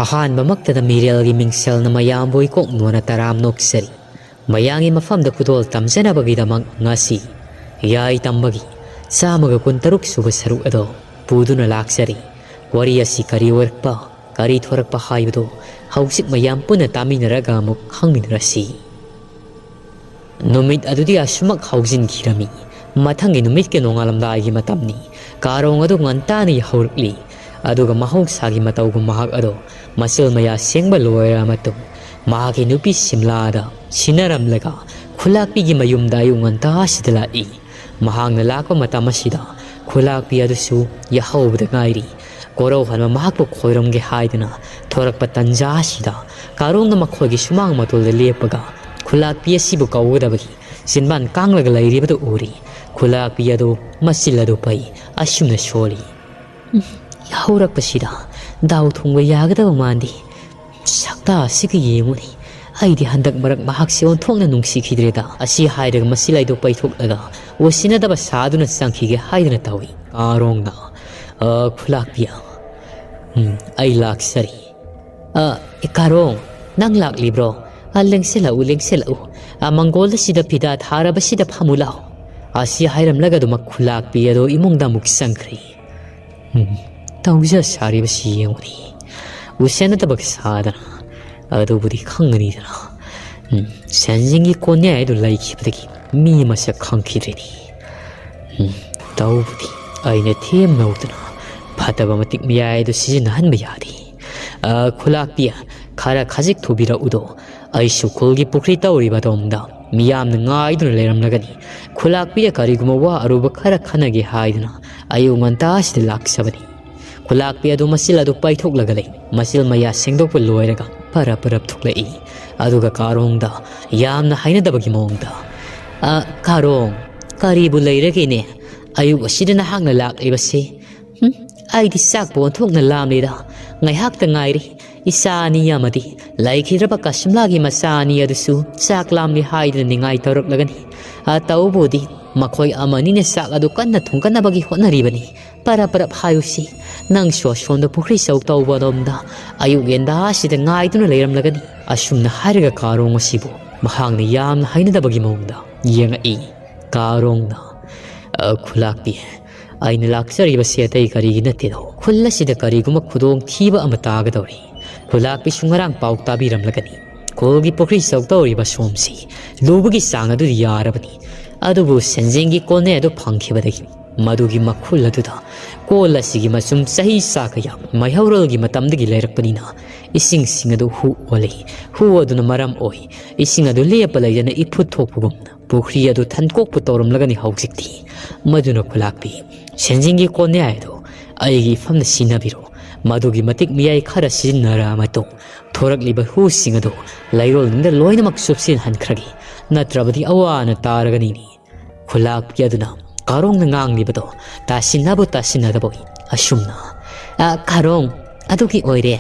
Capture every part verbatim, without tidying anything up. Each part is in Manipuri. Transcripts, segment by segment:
ꯑꯍꯥꯟꯕꯃꯛꯇꯗ ꯃꯤꯔꯦꯜꯒꯤ ꯃꯤꯡꯁꯦꯜꯅ ꯃꯌꯥꯝꯕꯨ ꯏꯀꯣꯛ ꯅꯣꯟꯅ ꯇꯔꯥꯝ ꯅꯣꯛꯆꯔꯤ꯫ ꯃꯌꯥꯝꯒꯤ ꯃꯐꯝꯗ ꯈꯨꯗꯣꯜ ꯇꯝꯖꯅꯕꯒꯤꯗꯃꯛ ꯉꯁꯤ ꯌꯥꯏ ꯇꯝꯕꯒꯤ ꯆꯥꯝꯃꯒ ꯀꯨꯟꯇꯔꯨꯛ ꯁꯨꯕ ꯁꯔꯨꯛ ꯑꯗꯣ ꯄꯨꯗꯨꯅ ꯂꯥꯛꯆꯔꯤ꯫ ꯋꯥꯔꯤ ꯑꯁꯤ ꯀꯔꯤ ꯑꯣꯏꯔꯛꯄ, ꯀꯔꯤ ꯊꯣꯔꯛꯄ ꯍꯥꯏꯕꯗꯨ ꯍꯧꯖꯤꯛ ꯃꯌꯥꯝ ꯄꯨꯟꯅ ꯇꯥꯃꯤꯟꯅꯔꯒ ꯑꯃꯨꯛ ꯈꯪꯃꯤꯟꯅꯔꯁꯤ꯫ ꯅꯨꯃꯤꯠ ꯑꯗꯨꯗꯤ ꯑꯁꯨꯃꯛ ꯍꯧꯖꯤꯟꯈꯤꯔꯝꯃꯤ꯫ ꯃꯊꯪꯒꯤ ꯅꯨꯃꯤꯠꯀꯤ ꯅꯣꯡꯉꯥꯜꯂꯝꯗꯥꯏꯒꯤ ꯃꯇꯝꯅꯤ꯫ ꯀꯥꯔꯣꯡ ꯑꯗꯨ ꯉꯟꯇꯥꯅ ꯌꯥꯍꯧꯔꯛꯂꯤ꯫ ꯑꯗꯨꯒ ꯃꯍꯧꯁꯥꯒꯤ ꯃꯇꯧꯒꯨꯝ ꯃꯍꯥꯛ ꯑꯗꯣ ꯃꯆꯤꯜ ꯃꯌꯥ ꯁꯦꯡꯕ ꯂꯣꯏꯔ ꯃꯇꯨꯡ ꯃꯍꯥꯛꯀꯤ ꯅꯨꯄꯤ ꯁꯤꯝꯂꯥꯗ ꯁꯤꯟꯅꯔꯝꯂꯒ ꯈꯨꯂꯥꯛꯄꯤꯒꯤ ꯃꯌꯨꯝꯗ ꯑꯌꯨꯛ ꯉꯟꯇꯥꯁꯤꯗ ꯂꯥꯛꯏ꯫ ꯃꯍꯥꯛꯅ ꯂꯥꯛꯄ ꯃꯇꯝ ꯑꯁꯤꯗ ꯈꯨꯂꯥꯛꯄꯤ ꯑꯗꯨꯁꯨ ꯌꯥꯍꯧꯕꯗ ꯉꯥꯏꯔꯤ꯫ ꯀꯣꯔꯧꯍꯟꯕ ꯃꯍꯥꯛꯄꯨ ꯈꯣꯏꯔꯝꯒꯦ ꯍꯥꯏꯗꯨꯅ ꯊꯣꯔꯛꯄ ꯇꯟꯖꯥ ꯑꯁꯤꯗ ꯀꯥꯔꯣꯡꯅ ꯃꯈꯣꯏꯒꯤ ꯁꯨꯃꯥꯡ ꯃꯇꯣꯜꯗ ꯂꯦꯞꯄꯒ ꯈꯨꯂꯥꯛꯄꯤ ꯑꯁꯤꯕꯨ ꯀꯧꯒꯗꯕꯒꯤ ꯆꯤꯟꯕꯥꯟ ꯀꯥꯡꯂꯒ ꯂꯩꯔꯤꯕꯗꯨ ꯎꯔꯤ꯫ ꯈꯨꯂꯥꯛꯄꯤ ꯑꯗꯨ ꯃꯆꯤꯜ ꯑꯗꯨ ꯄꯩ ꯑꯁꯨꯝꯅ ꯁꯣꯜꯂꯤ꯫ "ꯎꯝ, ꯌꯥꯍꯧꯔꯛꯄꯁꯤꯗ ꯗꯥꯎ ꯊꯣꯡꯕ ꯌꯥꯒꯗꯕ ꯃꯥꯟꯗꯦ꯫ ꯁꯛꯇꯥ ꯑꯁꯤꯒ ꯌꯦꯡꯉꯨꯅꯤ꯫ ꯑꯩꯗꯤ ꯍꯟꯗꯛ ꯃꯔꯛ ꯃꯍꯥꯛꯁꯦ ꯑꯣꯟꯊꯣꯛꯅ ꯅꯨꯡꯁꯤꯈꯤꯗ꯭ꯔꯦꯗ"꯫ ꯑꯁꯤ ꯍꯥꯏꯔꯒ ꯃꯆꯤꯜ ꯑꯗꯨ ꯄꯩꯊꯣꯛꯂꯒ ꯎꯁꯤꯟꯅꯗꯕ ꯁꯥꯗꯨꯅ ꯆꯪꯈꯤꯒꯦ ꯍꯥꯏꯗꯨꯅ ꯇꯧꯏ꯫ ꯀꯥꯔꯣꯡꯅ, "ꯑ, ꯈꯨꯂꯥꯛꯄꯤ, ꯎꯝ, ꯑꯩ ꯂꯥꯛꯆꯔꯤ꯫ ꯑ, ꯀꯥꯔꯣꯡ, ꯅꯪ ꯂꯥꯛꯂꯤꯕ꯭ꯔꯣ? ꯑ, ꯂꯦꯡꯁꯤꯜꯂꯛꯎ, ꯂꯦꯡꯁꯤꯜꯂꯛꯎ꯫ ꯑ, ꯃꯪꯒꯣꯜ ꯑꯁꯤꯗ ꯐꯤꯗꯥ ꯊꯥꯔꯕꯁꯤꯗ ꯐꯝꯃꯨ ꯂꯥꯎ"꯫ ꯑꯁꯤ ꯍꯥꯏꯔꯝꯂꯒ ꯑꯗꯨꯃꯛ ꯈꯨꯂꯥꯛꯄꯤ ꯑꯗꯨ ꯏꯃꯨꯡꯗ ꯑꯃꯨꯛ ꯆꯪꯈ꯭ꯔꯦ꯫ ꯎꯝ, ꯇꯧꯖ ꯁꯥꯔꯤꯕꯁꯤ ꯌꯦꯡꯉꯨꯅꯤ꯫ ꯎꯁꯤꯟꯅꯗꯕꯒ ꯁꯥꯗꯅ꯫ ꯑꯗꯨꯕꯨꯗꯤ ꯈꯪꯒꯅꯤꯗꯅ꯫ ꯎꯝ, ꯁꯦꯟꯖꯤꯡꯒꯤ ꯀꯣꯟꯌꯥꯏ ꯑꯗꯨ ꯂꯩꯈꯤꯕꯗꯒꯤ ꯃꯤ ꯃꯁꯛ ꯈꯪꯈꯤꯗ꯭ꯔꯤꯅꯤ꯫ ꯎꯝ, ꯇꯧꯕꯗꯤ ꯑꯩꯅ ꯊꯦꯝ ꯅꯧꯗꯅ ꯐꯠꯇꯕ ꯃꯇꯤꯛ ꯃꯌꯥꯏ ꯑꯗꯨ ꯁꯤꯖꯤꯟꯅꯍꯟꯕ ꯌꯥꯗꯦ꯫ ꯑ, ꯈꯨꯂꯥꯛꯄꯤ, ꯈꯔ ꯈꯖꯤꯛ ꯊꯨꯕꯤꯔꯛꯎꯗꯣ꯫ ꯑꯩꯁꯨ ꯈꯨꯜꯒꯤ ꯄꯨꯈ꯭ꯔꯤ ꯇꯧꯔꯤꯕ ꯑꯗꯣꯝꯗ ꯃꯤꯌꯥꯝꯅ ꯉꯥꯏꯗꯨꯅ ꯂꯩꯔꯝꯂꯒꯅꯤ꯫ ꯈꯨꯂꯥꯛꯄꯤꯗ ꯀꯔꯤꯒꯨꯝꯕ ꯋꯥ ꯑꯔꯨꯕ ꯈꯔ ꯈꯟꯅꯒꯦ ꯍꯥꯏꯗꯨꯅ ꯑꯌꯨꯛ ꯉꯟꯇꯥꯁꯤꯗ ꯂꯥꯛꯆꯕꯅꯤ꯫ ꯈꯨꯂꯥꯛꯄꯤ ꯑꯗꯨ ꯃꯆꯤꯜ ꯑꯗꯨ ꯄꯩꯊꯣꯛꯂꯒ ꯂꯩ꯫ ꯃꯆꯤꯜ ꯃꯌꯥ ꯁꯦꯡꯗꯣꯛꯄ ꯂꯣꯏꯔꯒ ꯄꯔꯞ ꯄꯔꯞ ꯊꯣꯛꯂꯛꯏ꯫ ꯑꯗꯨꯒ ꯀꯥꯔꯣꯡꯗ ꯌꯥꯝꯅ ꯍꯩꯅꯗꯕꯒꯤ ꯃꯑꯣꯡꯗ, "ꯑ, ꯀꯥꯔꯣꯡ, ꯀꯔꯤꯕꯨ ꯂꯩꯔꯒꯦꯅꯦ? ꯑꯌꯨꯛ ꯑꯁꯤꯗ ꯅꯍꯥꯛꯅ ꯂꯥꯛꯂꯤꯕꯁꯤ? ꯍꯨꯝ, ꯑꯩꯗꯤ ꯆꯥꯛꯄꯨ ꯑꯣꯟꯊꯣꯛꯅ ꯂꯥꯝꯂꯦꯗ꯫ ꯉꯥꯏꯍꯥꯛꯇ ꯉꯥꯏꯔꯤ ꯏꯆꯥ ꯑꯅꯤ ꯑꯃꯗꯤ ꯂꯩꯈꯤꯗ꯭ꯔꯕ ꯀꯁꯤꯝꯂꯥꯒꯤ ꯃꯆꯥ ꯑꯅꯤ ꯑꯗꯨꯁꯨ ꯆꯥꯛ ꯂꯥꯝꯂꯦ ꯍꯥꯏꯗꯨꯅ ꯅꯤꯡꯉꯥꯏ ꯇꯧꯔꯛꯂꯒꯅꯤ꯫ ꯑ, ꯇꯧꯕꯨꯗꯤ ꯃꯈꯣꯏ ꯑꯃꯅꯤꯅ ꯆꯥꯛ ꯑꯗꯨ ꯀꯟꯅ ꯊꯣꯡꯒꯠꯅꯕꯒꯤ ꯍꯣꯠꯅꯔꯤꯕꯅꯤ꯫ "ꯄꯔꯞ ꯄꯔꯞ ꯍꯥꯏꯌꯨꯁꯤ, ꯅꯪꯁꯨ ꯑꯁꯣꯝꯗ ꯄꯨꯈ꯭ꯔꯤ ꯆꯧ ꯇꯧꯕ ꯑꯗꯣꯝꯗ ꯑꯌꯨꯛ ꯉꯟꯇꯥꯁꯤꯗ ꯉꯥꯏꯗꯨꯅ ꯂꯩꯔꯝꯂꯒꯅꯤ꯫" ꯑꯁꯨꯝꯅ ꯍꯥꯏꯔꯒ ꯀꯥꯔꯣꯡ ꯑꯁꯤꯕꯨ ꯃꯍꯥꯛꯅ ꯌꯥꯝꯅ ꯍꯩꯅꯗꯕꯒꯤ ꯃꯑꯣꯡꯗ ꯌꯦꯡꯉꯛꯏ꯫ ꯀꯥꯔꯣꯡꯅ, "ꯑ, ꯈꯨꯂꯥꯛꯄꯤ, ꯑꯩꯅ ꯂꯥꯛꯆꯔꯤꯕꯁꯤ ꯑꯇꯩ ꯀꯔꯤꯒꯤ ꯅꯠꯇꯦꯗꯣ, ꯈꯨꯜ ꯑꯁꯤꯗ ꯀꯔꯤꯒꯨꯝꯕ ꯈꯨꯗꯣꯡ ꯊꯤꯕ ꯑꯃ ꯇꯥꯒꯗꯧꯔꯤ꯫ ꯈꯨꯂꯥꯛꯄꯤꯁꯨ ꯉꯔꯥꯡ ꯄꯥꯎ ꯇꯥꯕꯤꯔꯝꯂꯒꯅꯤ꯫ ꯈꯨꯜꯒꯤ ꯄꯨꯈ꯭ꯔꯤ ꯆꯧ ꯇꯧꯔꯤꯕ ꯁꯣꯝꯁꯤ ꯂꯨꯕꯒꯤ ꯆꯥꯡ ꯑꯗꯨꯗꯤ ꯌꯥꯔꯕꯅꯤ, ꯑꯗꯨꯕꯨ ꯁꯦꯟꯖꯦꯡꯒꯤ ꯀꯣꯟꯅꯦ ꯑꯗꯨ ꯐꯪꯈꯤꯕꯗꯒꯤ ꯃꯗꯨꯒꯤ ꯃꯈꯨꯜ ꯑꯗꯨꯗ ꯀꯣꯜ ꯑꯁꯤꯒꯤ ꯃꯆꯨꯝ ꯆꯍꯤ ꯆꯥ ꯀꯌꯥ ꯃꯩꯍꯧꯔꯣꯜꯒꯤ ꯃꯇꯝꯗꯒꯤ ꯂꯩꯔꯛꯄꯅꯤꯅ ꯏꯁꯤꯡꯁꯤꯡ ꯑꯗꯨ ꯍꯨ ꯑꯣꯜꯂꯤ꯫ ꯍꯨ ꯑꯗꯨꯅ ꯃꯔꯝ ꯑꯣꯏ ꯏꯁꯤꯡ ꯑꯗꯨ ꯂꯦꯞꯄ ꯂꯩꯇꯅ ꯏꯐꯨꯠ ꯊꯣꯛꯄꯒꯨꯝꯅ ꯄꯨꯈ꯭ꯔꯤ ꯑꯗꯨ ꯊꯟꯀꯣꯛꯄꯨ ꯇꯧꯔꯝꯂꯒꯅꯤ ꯍꯧꯖꯤꯛꯇꯤ꯫ ꯃꯗꯨꯅ ꯈꯨꯂꯥꯛꯄꯤ, ꯁꯦꯟꯖꯦꯡꯒꯤ ꯀꯣꯟꯌꯥꯏ ꯑꯗꯨ ꯑꯩꯒꯤ ꯏꯐꯝꯗ ꯁꯤꯟꯅꯕꯤꯔꯣ꯫ ꯃꯗꯨꯒꯤ ꯃꯇꯤꯛ ꯃꯌꯥꯏ ꯈꯔ ꯁꯤꯖꯤꯟꯅꯔ ꯃꯇꯨꯡ ꯊꯣꯔꯛꯂꯤꯕ ꯍꯨꯁꯤꯡ ꯑꯗꯨ ꯂꯩꯔꯣꯜ ꯅꯨꯡꯗ ꯂꯣꯏꯅꯃꯛ ꯆꯨꯞꯁꯤꯟꯍꯟꯈ꯭ꯔꯒꯦ, ꯅꯠꯇ꯭ꯔꯕꯗꯤ ꯑꯋꯥ ꯑꯅꯥ ꯇꯥꯔꯒꯅꯤꯅꯦ꯫" ꯈꯨꯂꯥꯛꯄꯤ ꯑꯗꯨꯅ ꯀꯥꯔꯣꯡꯅ ꯉꯥꯡꯂꯤꯕꯗꯣ ꯇꯥꯁꯤꯟꯅꯕ ꯇꯥꯁꯤꯟꯅꯗꯕ ꯑꯁꯨꯝꯅ, "ꯑ, ꯀꯥꯔꯣꯡ, ꯑꯗꯨꯒꯤ ꯑꯣꯏꯔꯦ꯫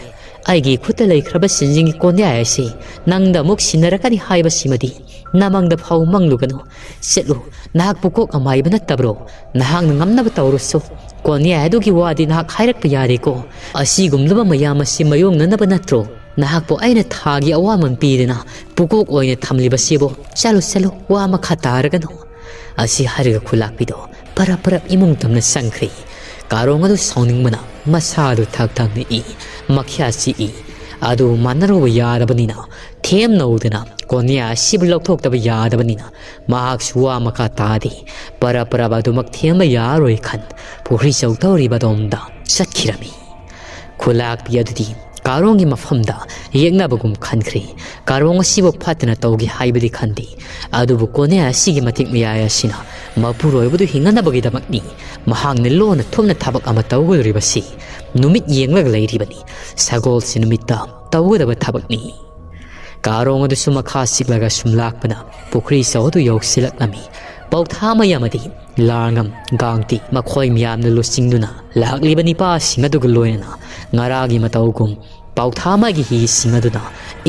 ꯑꯩꯒꯤ ꯈꯨꯠꯇ ꯂꯩꯈ꯭ꯔꯕ ꯁꯦꯟꯖꯦꯡꯒꯤ ꯀꯣꯟꯌꯥꯏ ꯑꯁꯤ ꯅꯪꯗ ꯑꯃꯨꯛ ꯁꯤꯟꯅꯔꯛꯀꯅꯤ ꯍꯥꯏꯕꯁꯤꯃꯗꯤ ꯅꯃꯪꯗ ꯐꯥꯎ ꯃꯪꯂꯨꯒꯅꯨ꯫ ꯆꯠꯂꯨ, ꯅꯍꯥꯛꯄꯨ ꯀꯣꯛ ꯑꯃꯥꯏꯕ ꯅꯠꯇꯕ꯭ꯔꯣ? ꯅꯍꯥꯛꯅ ꯉꯝꯅꯕ ꯇꯧꯔꯨꯁꯨ꯫ ꯀꯣꯟꯌꯥꯏ ꯑꯗꯨꯒꯤ ꯋꯥꯗꯤ ꯅꯍꯥꯛ ꯍꯥꯏꯔꯛꯄ ꯌꯥꯔꯦꯀꯣ꯫ ꯑꯁꯤꯒꯨꯝꯂꯕ ꯃꯌꯥꯝ ꯑꯁꯤ ꯃꯥꯌꯣꯛꯅꯅꯕ ꯅꯠꯇ꯭ꯔꯣ ꯅꯍꯥꯛꯄꯨ ꯑꯩꯅ ꯊꯥꯒꯤ ꯑꯋꯥꯃꯟ ꯄꯤꯗꯅ ꯄꯨꯀꯣꯛ ꯑꯣꯏꯅ ꯊꯝꯂꯤꯕꯁꯤꯕꯨ? ꯆꯠꯂꯨ, ꯆꯠꯂꯨ, ꯋꯥ ꯃꯈꯥ ꯇꯥꯔꯒꯅꯨ꯫" ꯑꯁꯤ ꯍꯥꯏꯔꯒ ꯈꯨꯂꯥꯛꯄꯤꯗꯣ ꯄꯔꯞ ꯄꯔꯞ ꯏꯃꯨꯡ ꯇꯝꯅ ꯆꯪꯈ꯭ꯔꯦ꯫ ꯀꯥꯔꯣꯡ ꯑꯗꯨ ꯁꯥꯎꯅꯤꯡꯕꯅ ꯃꯁꯥꯗꯨ ꯊꯛ ꯊꯛꯅ ꯏ, ꯃꯈ꯭ꯌꯥ ꯆꯤꯛꯏ꯫ ꯑꯗꯨ ꯃꯥꯟꯅꯔꯨꯕ ꯌꯥꯗꯕꯅꯤꯅ ꯊꯦꯝꯅꯧꯗꯅ ꯀꯣꯟꯌꯥ ꯑꯁꯤꯕꯨ ꯂꯧꯊꯣꯛꯇꯕ ꯌꯥꯗꯕꯅꯤꯅ ꯃꯍꯥꯛꯁꯨ ꯋꯥ ꯃꯈꯥ ꯇꯥꯗꯦ꯫ ꯄꯔꯞ ꯄꯔꯞ ꯑꯗꯨꯃꯛ ꯊꯦꯝꯕ ꯌꯥꯔꯣꯏ ꯈꯟ ꯄꯨꯈ꯭ꯔꯤ ꯆꯧꯊꯧꯔꯤꯕ ꯑꯗꯣꯝꯗ ꯆꯠꯈꯤꯔꯝꯃꯤ꯫ ꯈꯨꯂꯥꯛꯄꯤ ꯑꯗꯨꯗꯤ ꯀꯥꯔꯣꯡꯒꯤ ꯃꯐꯝꯗ ꯌꯦꯛꯅꯕꯒꯨꯝ ꯈꯟꯈ꯭ꯔꯦ꯫ ꯀꯥꯔꯣꯡ ꯑꯁꯤꯕꯨ ꯐꯠꯇꯅ ꯇꯧꯒꯦ ꯍꯥꯏꯕꯗꯤ ꯈꯟꯗꯦ, ꯑꯗꯨꯕꯨ ꯀꯣꯟꯌꯥ ꯑꯁꯤꯒꯤ ꯃꯇꯤꯛ ꯃꯌꯥꯏ ꯑꯁꯤꯅ ꯃꯄꯨꯔꯣꯏꯕꯗꯨ ꯍꯤꯡꯅꯅꯕꯒꯤꯗꯃꯛꯅꯤ ꯃꯍꯥꯛꯅ ꯂꯣꯟꯅ ꯊꯨꯞꯅ ꯊꯕꯛ ꯑꯃ ꯇꯧꯒꯗꯧꯔꯤꯕꯁꯤ꯫ ꯅꯨꯃꯤꯠ ꯌꯦꯡꯂꯒ ꯂꯩꯔꯤꯕꯅꯤ꯫ ꯁꯒꯣꯜꯁꯦ ꯅꯨꯃꯤꯠꯇ ꯇꯧꯒꯗꯕ ꯊꯕꯛꯅꯤ꯫ ꯀꯥꯔꯣꯡ ꯑꯗꯨꯁꯨ ꯃꯈꯥ ꯆꯤꯛꯂꯒ ꯁꯨꯝ ꯂꯥꯛꯄꯅ ꯄꯨꯈ꯭ꯔꯤ ꯆꯧ ꯑꯗꯨ ꯌꯧꯁꯤꯜꯂꯛꯂꯝꯃꯤ꯫ ꯄꯧꯊꯥꯃꯩ ꯑꯃꯗꯤ ꯂꯥꯡꯉꯝ, ꯒꯥꯡꯇꯤ ꯃꯈꯣꯏ ꯃꯌꯥꯝꯅ ꯂꯨꯆꯤꯡꯗꯨꯅ ꯂꯥꯛꯂꯤꯕ ꯅꯤꯄꯥꯁꯤꯡ ꯑꯗꯨꯒ ꯂꯣꯏꯅꯅ ꯉꯔꯥꯒꯤ ꯃꯇꯧꯒꯨꯝ ꯄꯧꯊꯥꯃꯩꯒꯤ ꯍꯤꯁꯤꯡ ꯑꯗꯨꯅ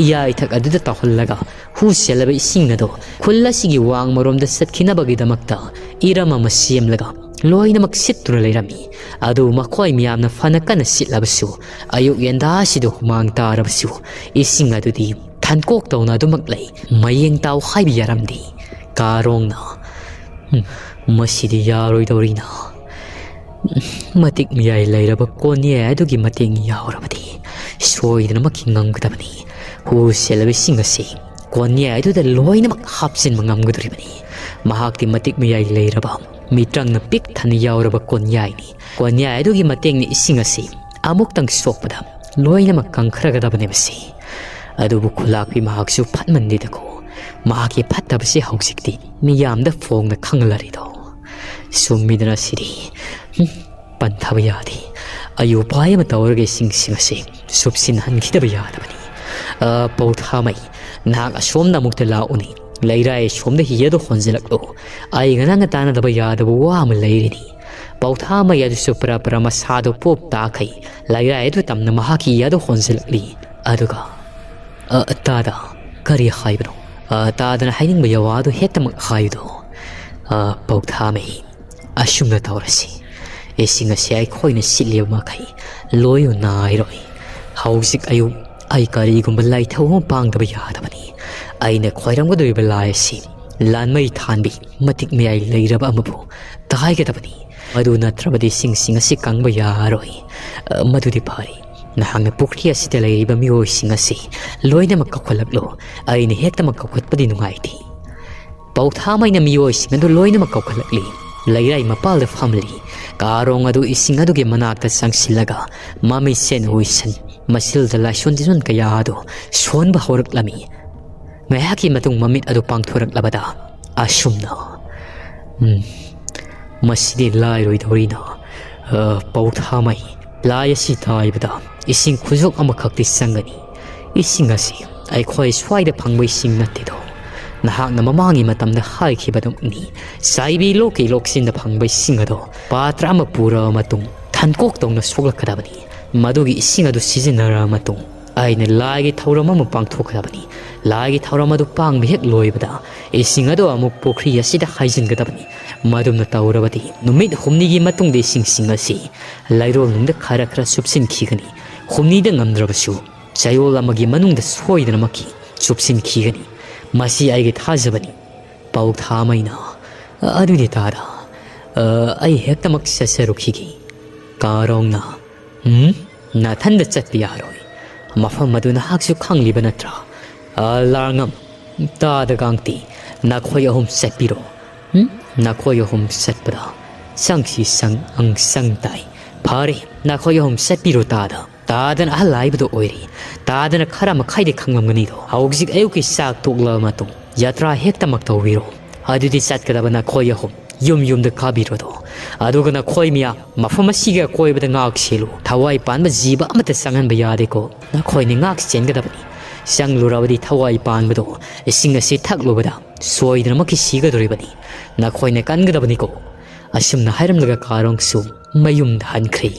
ꯏꯌꯥꯏꯊꯛ ꯑꯗꯨꯗ ꯇꯧꯍꯜꯂꯒ ꯄꯨ ꯆꯦꯜꯂꯕ ꯏꯁꯤꯡ ꯑꯗꯣ ꯈꯨꯜ ꯑꯁꯤꯒꯤ ꯋꯥꯡꯃꯔꯣꯝꯗ ꯆꯠꯈꯤꯅꯕꯒꯤꯗꯃꯛꯇ ꯏꯔꯝ ꯑꯃ ꯁꯦꯝꯂꯒ ꯂꯣꯏꯅꯃꯛ ꯁꯤꯠꯇꯨꯅ ꯂꯩꯔꯝꯃꯤ꯫ ꯑꯗꯨ ꯃꯈꯣꯏ ꯃꯌꯥꯝꯅ ꯐꯅ ꯀꯟꯅ ꯁꯤꯠꯂꯕꯁꯨ, ꯑꯌꯨꯛ ꯌꯦꯟꯗꯥ ꯑꯁꯤꯗ ꯍꯨꯃꯥꯡ ꯇꯥꯔꯕꯁꯨ, ꯏꯁꯤꯡ ꯑꯗꯨꯗꯤ ꯊꯟꯀꯣꯛ ꯇꯧꯅ ꯑꯗꯨꯃꯛ ꯂꯩ꯫ ꯃꯌꯦꯡ ꯇꯥꯎ ꯍꯥꯏꯕ ꯌꯥꯔꯝꯗꯦ꯫ ꯀꯥꯔꯣꯡꯅ, "ꯎꯝ, ꯃꯁꯤꯗꯤ ꯌꯥꯔꯣꯏꯗꯧꯔꯤꯅ꯫ ꯃꯇꯤꯛ ꯃꯌꯥꯏ ꯂꯩꯔꯕ ꯀꯣꯟꯌꯥꯏ ꯑꯗꯨꯒꯤ ꯃꯇꯦꯡ ꯌꯥꯎꯔꯕꯗꯤ ꯁꯣꯏꯗꯅꯃꯛꯀꯤ ꯉꯝꯒꯗꯕꯅꯤ꯫ ꯍꯨ ꯆꯦꯜꯂꯕ ꯏꯁꯤꯡ ꯑꯁꯤ ꯀꯣꯟꯌꯥꯏ ꯑꯗꯨꯗ ꯂꯣꯏꯅꯃꯛ ꯍꯥꯞꯆꯤꯟꯕ ꯉꯝꯒꯗꯧꯔꯤꯕꯅꯤ꯫ ꯃꯍꯥꯛꯇꯤ ꯃꯇꯤꯛ ꯃꯌꯥꯏ ꯂꯩꯔꯕ, ꯃꯤꯇ꯭ꯔꯪꯅ ꯄꯤꯛ ꯊꯟꯅ ꯌꯥꯎꯔꯕ ꯀꯣꯟꯌꯥꯏꯅꯤ꯫ ꯀꯣꯟꯌꯥꯏ ꯑꯗꯨꯒꯤ ꯃꯇꯦꯡꯅ ꯏꯁꯤꯡ ꯑꯁꯤ ꯑꯃꯨꯛꯇꯪ ꯁꯣꯛꯄꯗ ꯂꯣꯏꯅꯃꯛ ꯀꯪꯈ꯭ꯔꯒꯗꯕꯅꯦꯕꯁꯤ꯫ ꯑꯗꯨꯕꯨ ꯈꯨꯂꯥꯛꯄꯤ ꯃꯍꯥꯛꯁꯨ ꯐꯠꯃꯟꯗꯦꯗꯀꯣ꯫ ꯃꯍꯥꯛꯀꯤ ꯐꯠꯇꯕꯁꯤ ꯍꯧꯖꯤꯛꯇꯤ ꯃꯤꯌꯥꯝꯗ ꯐꯣꯡꯅ ꯈꯪꯍꯜꯂꯔꯤꯗꯣ꯫ ꯆꯨꯝꯃꯤꯗꯅ ꯁꯤꯗꯤ꯫ ꯍꯨꯝ, ꯄꯟꯊꯕ ꯌꯥꯗꯦ꯫ ꯑꯌꯨ ꯄꯥꯏ ꯑꯃ ꯇꯧꯔꯒ ꯏꯁꯤꯡꯁꯤꯡ ꯑꯁꯤ ꯁꯨꯞꯁꯤꯟꯍꯟꯈꯤꯗꯕ ꯌꯥꯗꯕꯅꯤ꯫ ꯑ, ꯄꯧꯊꯥꯃꯩ, ꯅꯍꯥꯛ ꯑꯁꯣꯝꯗ ꯑꯃꯨꯛꯇ ꯂꯥꯛꯎꯅꯦ꯫ ꯂꯩꯔꯥꯏ ꯑꯁꯣꯝꯗ ꯍꯤ ꯑꯗꯨ ꯍꯣꯟꯖꯤꯜꯂꯛꯂꯨ꯫ ꯑꯩꯒ ꯅꯪꯒ ꯇꯥꯟꯅꯗꯕ ꯌꯥꯗꯕ ꯋꯥ ꯑꯃ ꯂꯩꯔꯤꯅꯤ꯫ ꯄꯧꯊꯥꯃꯩ ꯑꯗꯨꯁꯨ ꯄꯔꯥ ꯄꯔꯥ ꯃꯁꯥꯗꯨ ꯄꯣꯞ ꯇꯥꯈꯩ ꯂꯩꯔꯥꯏ ꯑꯗꯨ ꯇꯝꯅ ꯃꯍꯥꯛꯀꯤ ꯍꯤ ꯑꯗꯨ ꯍꯣꯟꯖꯤꯜꯂꯛꯂꯤ꯫ ꯑꯗꯨꯒ, "ꯑ, ꯇꯥꯗ, ꯀꯔꯤ ꯍꯥꯏꯕꯅꯣ? ꯑ, ꯇꯥꯗꯅ ꯍꯥꯏꯅꯤꯡꯕ ꯌꯥꯋꯥꯗꯨ ꯍꯦꯛꯇꯃꯛ ꯍꯥꯏꯌꯨꯗꯣ꯫ ꯑ, ꯄꯧꯊꯥꯃꯩ, ꯑꯁꯨꯝꯅ ꯇꯧꯔꯁꯤ꯫ ꯏꯁꯤꯡ ꯑꯁꯤ ꯑꯩꯈꯣꯏꯅ ꯁꯤꯠꯂꯤꯕ ꯃꯈꯩ ꯂꯣꯏꯌꯨ ꯅꯥꯏꯔꯣꯏ꯫ ꯍꯧꯖꯤꯛ ꯑꯌꯨꯛ ꯑꯩ ꯀꯔꯤꯒꯨꯝꯕ ꯂꯥꯏꯊꯧ ꯑꯃ ꯄꯥꯡꯗꯕ ꯌꯥꯗꯕꯅꯤ꯫ ꯑꯩꯅ ꯈꯣꯏꯔꯝꯒꯗꯧꯔꯤꯕ ꯂꯥꯏ ꯑꯁꯤ ꯂꯥꯟꯃꯩ ꯊꯥꯟꯕꯤ ꯃꯇꯤꯛ ꯃꯌꯥꯏ ꯂꯩꯔꯕ ꯑꯃꯕꯨ ꯇꯥꯏꯒꯗꯕꯅꯤ꯫ ꯃꯗꯨ ꯅꯠꯇ꯭ꯔꯕꯗꯤ ꯏꯁꯤꯡꯁꯤꯡ ꯑꯁꯤ ꯀꯪꯕ ꯌꯥꯔꯣꯏ꯫ ꯑ, ꯃꯗꯨꯗꯤ ꯐꯔꯦ꯫ ꯅꯍꯥꯛꯅ ꯄꯨꯈ꯭ꯔꯤ ꯑꯁꯤꯗ ꯂꯩꯔꯤꯕ ꯃꯤꯑꯣꯏꯁꯤꯡ ꯑꯁꯤ ꯂꯣꯏꯅꯃꯛ ꯀꯧꯈꯠꯂꯛꯂꯣ꯫ ꯑꯩꯅ ꯍꯦꯛꯇꯃꯛ ꯀꯧꯈꯠꯄꯗꯤ ꯅꯨꯡꯉꯥꯏꯇꯦ꯫" ꯄꯧꯊꯥꯃꯩꯅ ꯃꯤꯑꯣꯏꯁꯤꯡ ꯑꯗꯨ ꯂꯣꯏꯅꯃꯛ ꯀꯧꯈꯠꯂꯛꯂꯤ꯫ ꯂꯩꯔꯥꯏ ꯃꯄꯥꯜꯗ ꯐꯝꯂꯤ꯫ ꯀꯥꯔꯣꯡ ꯑꯗꯨ ꯏꯁꯤꯡ ꯑꯗꯨꯒꯤ ꯃꯅꯥꯛꯇ ꯆꯪꯁꯤꯜꯂꯒ ꯃꯃꯤꯠꯁꯦꯟ ꯎꯏꯁꯟ, ꯃꯁꯤꯜꯗ ꯂꯥꯏꯁꯣꯟ ꯇꯤꯁꯣꯟ ꯀꯌꯥ ꯑꯗꯨ ꯁꯣꯟꯕ ꯍꯧꯔꯛꯂꯝꯃꯤ꯫ ꯉꯥꯏꯍꯥꯛꯀꯤ ꯃꯇꯨꯡ ꯃꯃꯤꯠ ꯑꯗꯨ ꯄꯥꯡꯊꯣꯔꯛꯂꯕꯗ ꯑꯁꯨꯝꯅ, "ꯎꯝ, ꯃꯁꯤꯗꯤ ꯂꯥꯏꯔꯣꯏꯗꯧꯔꯤꯅ, ꯑ, ꯄꯧꯊꯥꯃꯩ꯫ ꯂꯥꯏ ꯑꯁꯤ ꯇꯥꯏꯕꯗ ꯏꯁꯤꯡ ꯈꯨꯖꯣꯛ ꯑꯃꯈꯛꯇꯤ ꯆꯪꯒꯅꯤ꯫ ꯏꯁꯤꯡ ꯑꯁꯤ ꯑꯩꯈꯣꯏ ꯁ꯭ꯋꯥꯏꯗ ꯐꯪꯕ ꯏꯁꯤꯡ ꯅꯠꯇꯦꯗꯣ꯫ ꯅꯍꯥꯛꯅ ꯃꯃꯥꯡꯒꯤ ꯃꯇꯝꯗ ꯍꯥꯏꯈꯤꯕꯗꯨꯅꯤ, ꯆꯥꯏꯕꯤ ꯂꯣꯛꯀꯤ ꯂꯣꯛꯁꯤꯟꯗ ꯐꯪꯕ ꯏꯁꯤꯡ ꯑꯗꯣ ꯄꯥꯇ꯭ꯔ ꯑꯃ ꯄꯨꯔꯕ ꯃꯇꯨꯡ ꯊꯟꯀꯣꯛ ꯇꯧꯅ ꯁꯣꯛꯂꯛꯀꯗꯕꯅꯤ꯫ ꯃꯗꯨꯒꯤ ꯏꯁꯤꯡ ꯑꯗꯨ ꯁꯤꯖꯤꯟꯅꯔꯕ ꯃꯇꯨꯡ ꯑꯩꯅ ꯂꯥꯏꯒꯤ ꯊꯧꯔꯝ ꯑꯃ ꯄꯥꯡꯊꯣꯛꯀꯗꯕꯅꯤ꯫ ꯂꯥꯏꯒꯤ ꯊꯧꯔꯝ ꯑꯗꯨ ꯄꯥꯡꯕ ꯍꯦꯛ ꯂꯣꯏꯕꯗ ꯏꯁꯤꯡ ꯑꯗꯨ ꯑꯃꯨꯛ ꯄꯨꯈ꯭ꯔꯤ ꯑꯁꯤꯗ ꯍꯩꯖꯤꯟꯒꯗꯕꯅꯤ꯫ ꯃꯗꯨꯝꯅ ꯇꯧꯔꯕꯗꯤ ꯅꯨꯃꯤꯠ ꯍꯨꯝꯅꯤꯒꯤ ꯃꯇꯨꯡꯗ ꯏꯁꯤꯡꯁꯤꯡ ꯑꯁꯤ ꯂꯩꯔꯣꯜ ꯅꯨꯡꯗ ꯈꯔ ꯈꯔ ꯆꯨꯞꯁꯤꯟꯈꯤꯒꯅꯤ꯫ ꯍꯨꯝꯅꯤꯗ ꯉꯝꯗ꯭ꯔꯕꯁꯨ ꯆꯌꯣꯜ ꯑꯃꯒꯤ ꯃꯅꯨꯡꯗ ꯁꯣꯏꯗꯅꯃꯛꯀꯤ ꯆꯨꯞꯁꯤꯟꯈꯤꯒꯅꯤ꯫ ꯃꯁꯤ ꯑꯩꯒꯤ ꯊꯥꯖꯕꯅꯤ꯫ ꯄꯥꯎꯊꯥꯃꯩꯅ, "ꯑꯗꯨꯗꯤ ꯇꯥꯗ, ꯑ, ꯑꯩ ꯍꯦꯛꯇꯃꯛ ꯆꯠꯆꯔꯨꯈꯤꯒꯦ꯫" ꯀꯥꯔꯣꯡꯅ, "ꯎꯝ, ꯅꯥꯊꯟꯗ ꯆꯠꯄ ꯌꯥꯔꯣꯏ꯫ ꯃꯐꯝ ꯑꯗꯨ ꯅꯍꯥꯛꯁꯨ ꯈꯪꯂꯤꯕ ꯅꯠꯇ꯭ꯔꯥ? ꯑ, ꯂꯥꯔꯉꯝ, ꯇꯥꯗ ꯒꯥꯡꯇꯤ, ꯅꯈꯣꯏ ꯑꯍꯨꯝ ꯆꯠꯄꯤꯔꯣ꯫ ꯎꯝ, ꯅꯈꯣꯏ ꯑꯍꯨꯝ ꯆꯠꯄꯗ ꯆꯪꯁꯤ ꯆꯪ, ꯑꯪ ꯆꯪ ꯇꯥꯏ꯫ ꯐꯔꯦ, ꯅꯈꯣꯏ ꯑꯍꯨꯝ ꯆꯠꯄꯤꯔꯣ ꯇꯥꯗ꯫" ꯇꯥꯗꯅ ꯑꯍꯜ ꯍꯥꯏꯕꯗꯣ ꯑꯣꯏꯔꯤ꯫ ꯇꯥꯗꯅ ꯈꯔ ꯃꯈꯩꯗꯤ ꯈꯪꯂꯝꯒꯅꯤꯗꯣ꯫ ꯍꯧꯖꯤꯛ ꯑꯌꯨꯛꯀꯤ ꯆꯥꯛ ꯇꯣꯛꯂꯕ ꯃꯇꯨꯡ ꯌꯥꯇ꯭ꯔꯥ ꯍꯦꯛꯇꯃꯛ ꯇꯧꯕꯤꯔꯣ꯫ ꯑꯗꯨꯗꯤ ꯆꯠꯀꯗꯕ ꯅꯈꯣꯏ ꯑꯍꯨꯝ ꯌꯨꯝ ꯌꯨꯝꯗ ꯀꯥꯕꯤꯔꯣꯗꯣ꯫ ꯑꯗꯨꯒ ꯅꯈꯣꯏ ꯃꯤꯌꯥꯝ ꯃꯐꯝ ꯑꯁꯤꯒꯤ ꯑꯀꯣꯏꯕꯗ ꯉꯥꯛ ꯁꯦꯜꯂꯨ꯫ ꯊꯋꯥꯏ ꯄꯥꯟꯕ ꯖꯤꯕ ꯑꯃꯠꯇ ꯆꯪꯍꯟꯕ ꯌꯥꯗꯦꯀꯣ꯫ ꯅꯈꯣꯏꯅ ꯉꯥꯛ ꯆꯦꯟꯒꯗꯕꯅꯤ꯫ ꯆꯪꯂꯨꯔꯕꯗꯤ ꯊꯋꯥꯏ ꯄꯥꯟꯕꯗꯣ ꯏꯁꯤꯡ ꯑꯁꯤ ꯊꯛꯂꯨꯕꯗ ꯁꯣꯏꯗꯅꯃꯛꯀꯤ ꯁꯤꯒꯗꯧꯔꯤꯕꯅꯤ꯫ ꯅꯈꯣꯏꯅ ꯀꯟꯒꯗꯕꯅꯤꯀꯣ꯫ ꯑꯁꯨꯝꯅ ꯍꯥꯏꯔꯝꯂꯒ ꯀꯥꯔꯣꯡꯁꯨ ꯃꯌꯨꯝꯗ ꯍꯟꯈ꯭ꯔꯦ꯫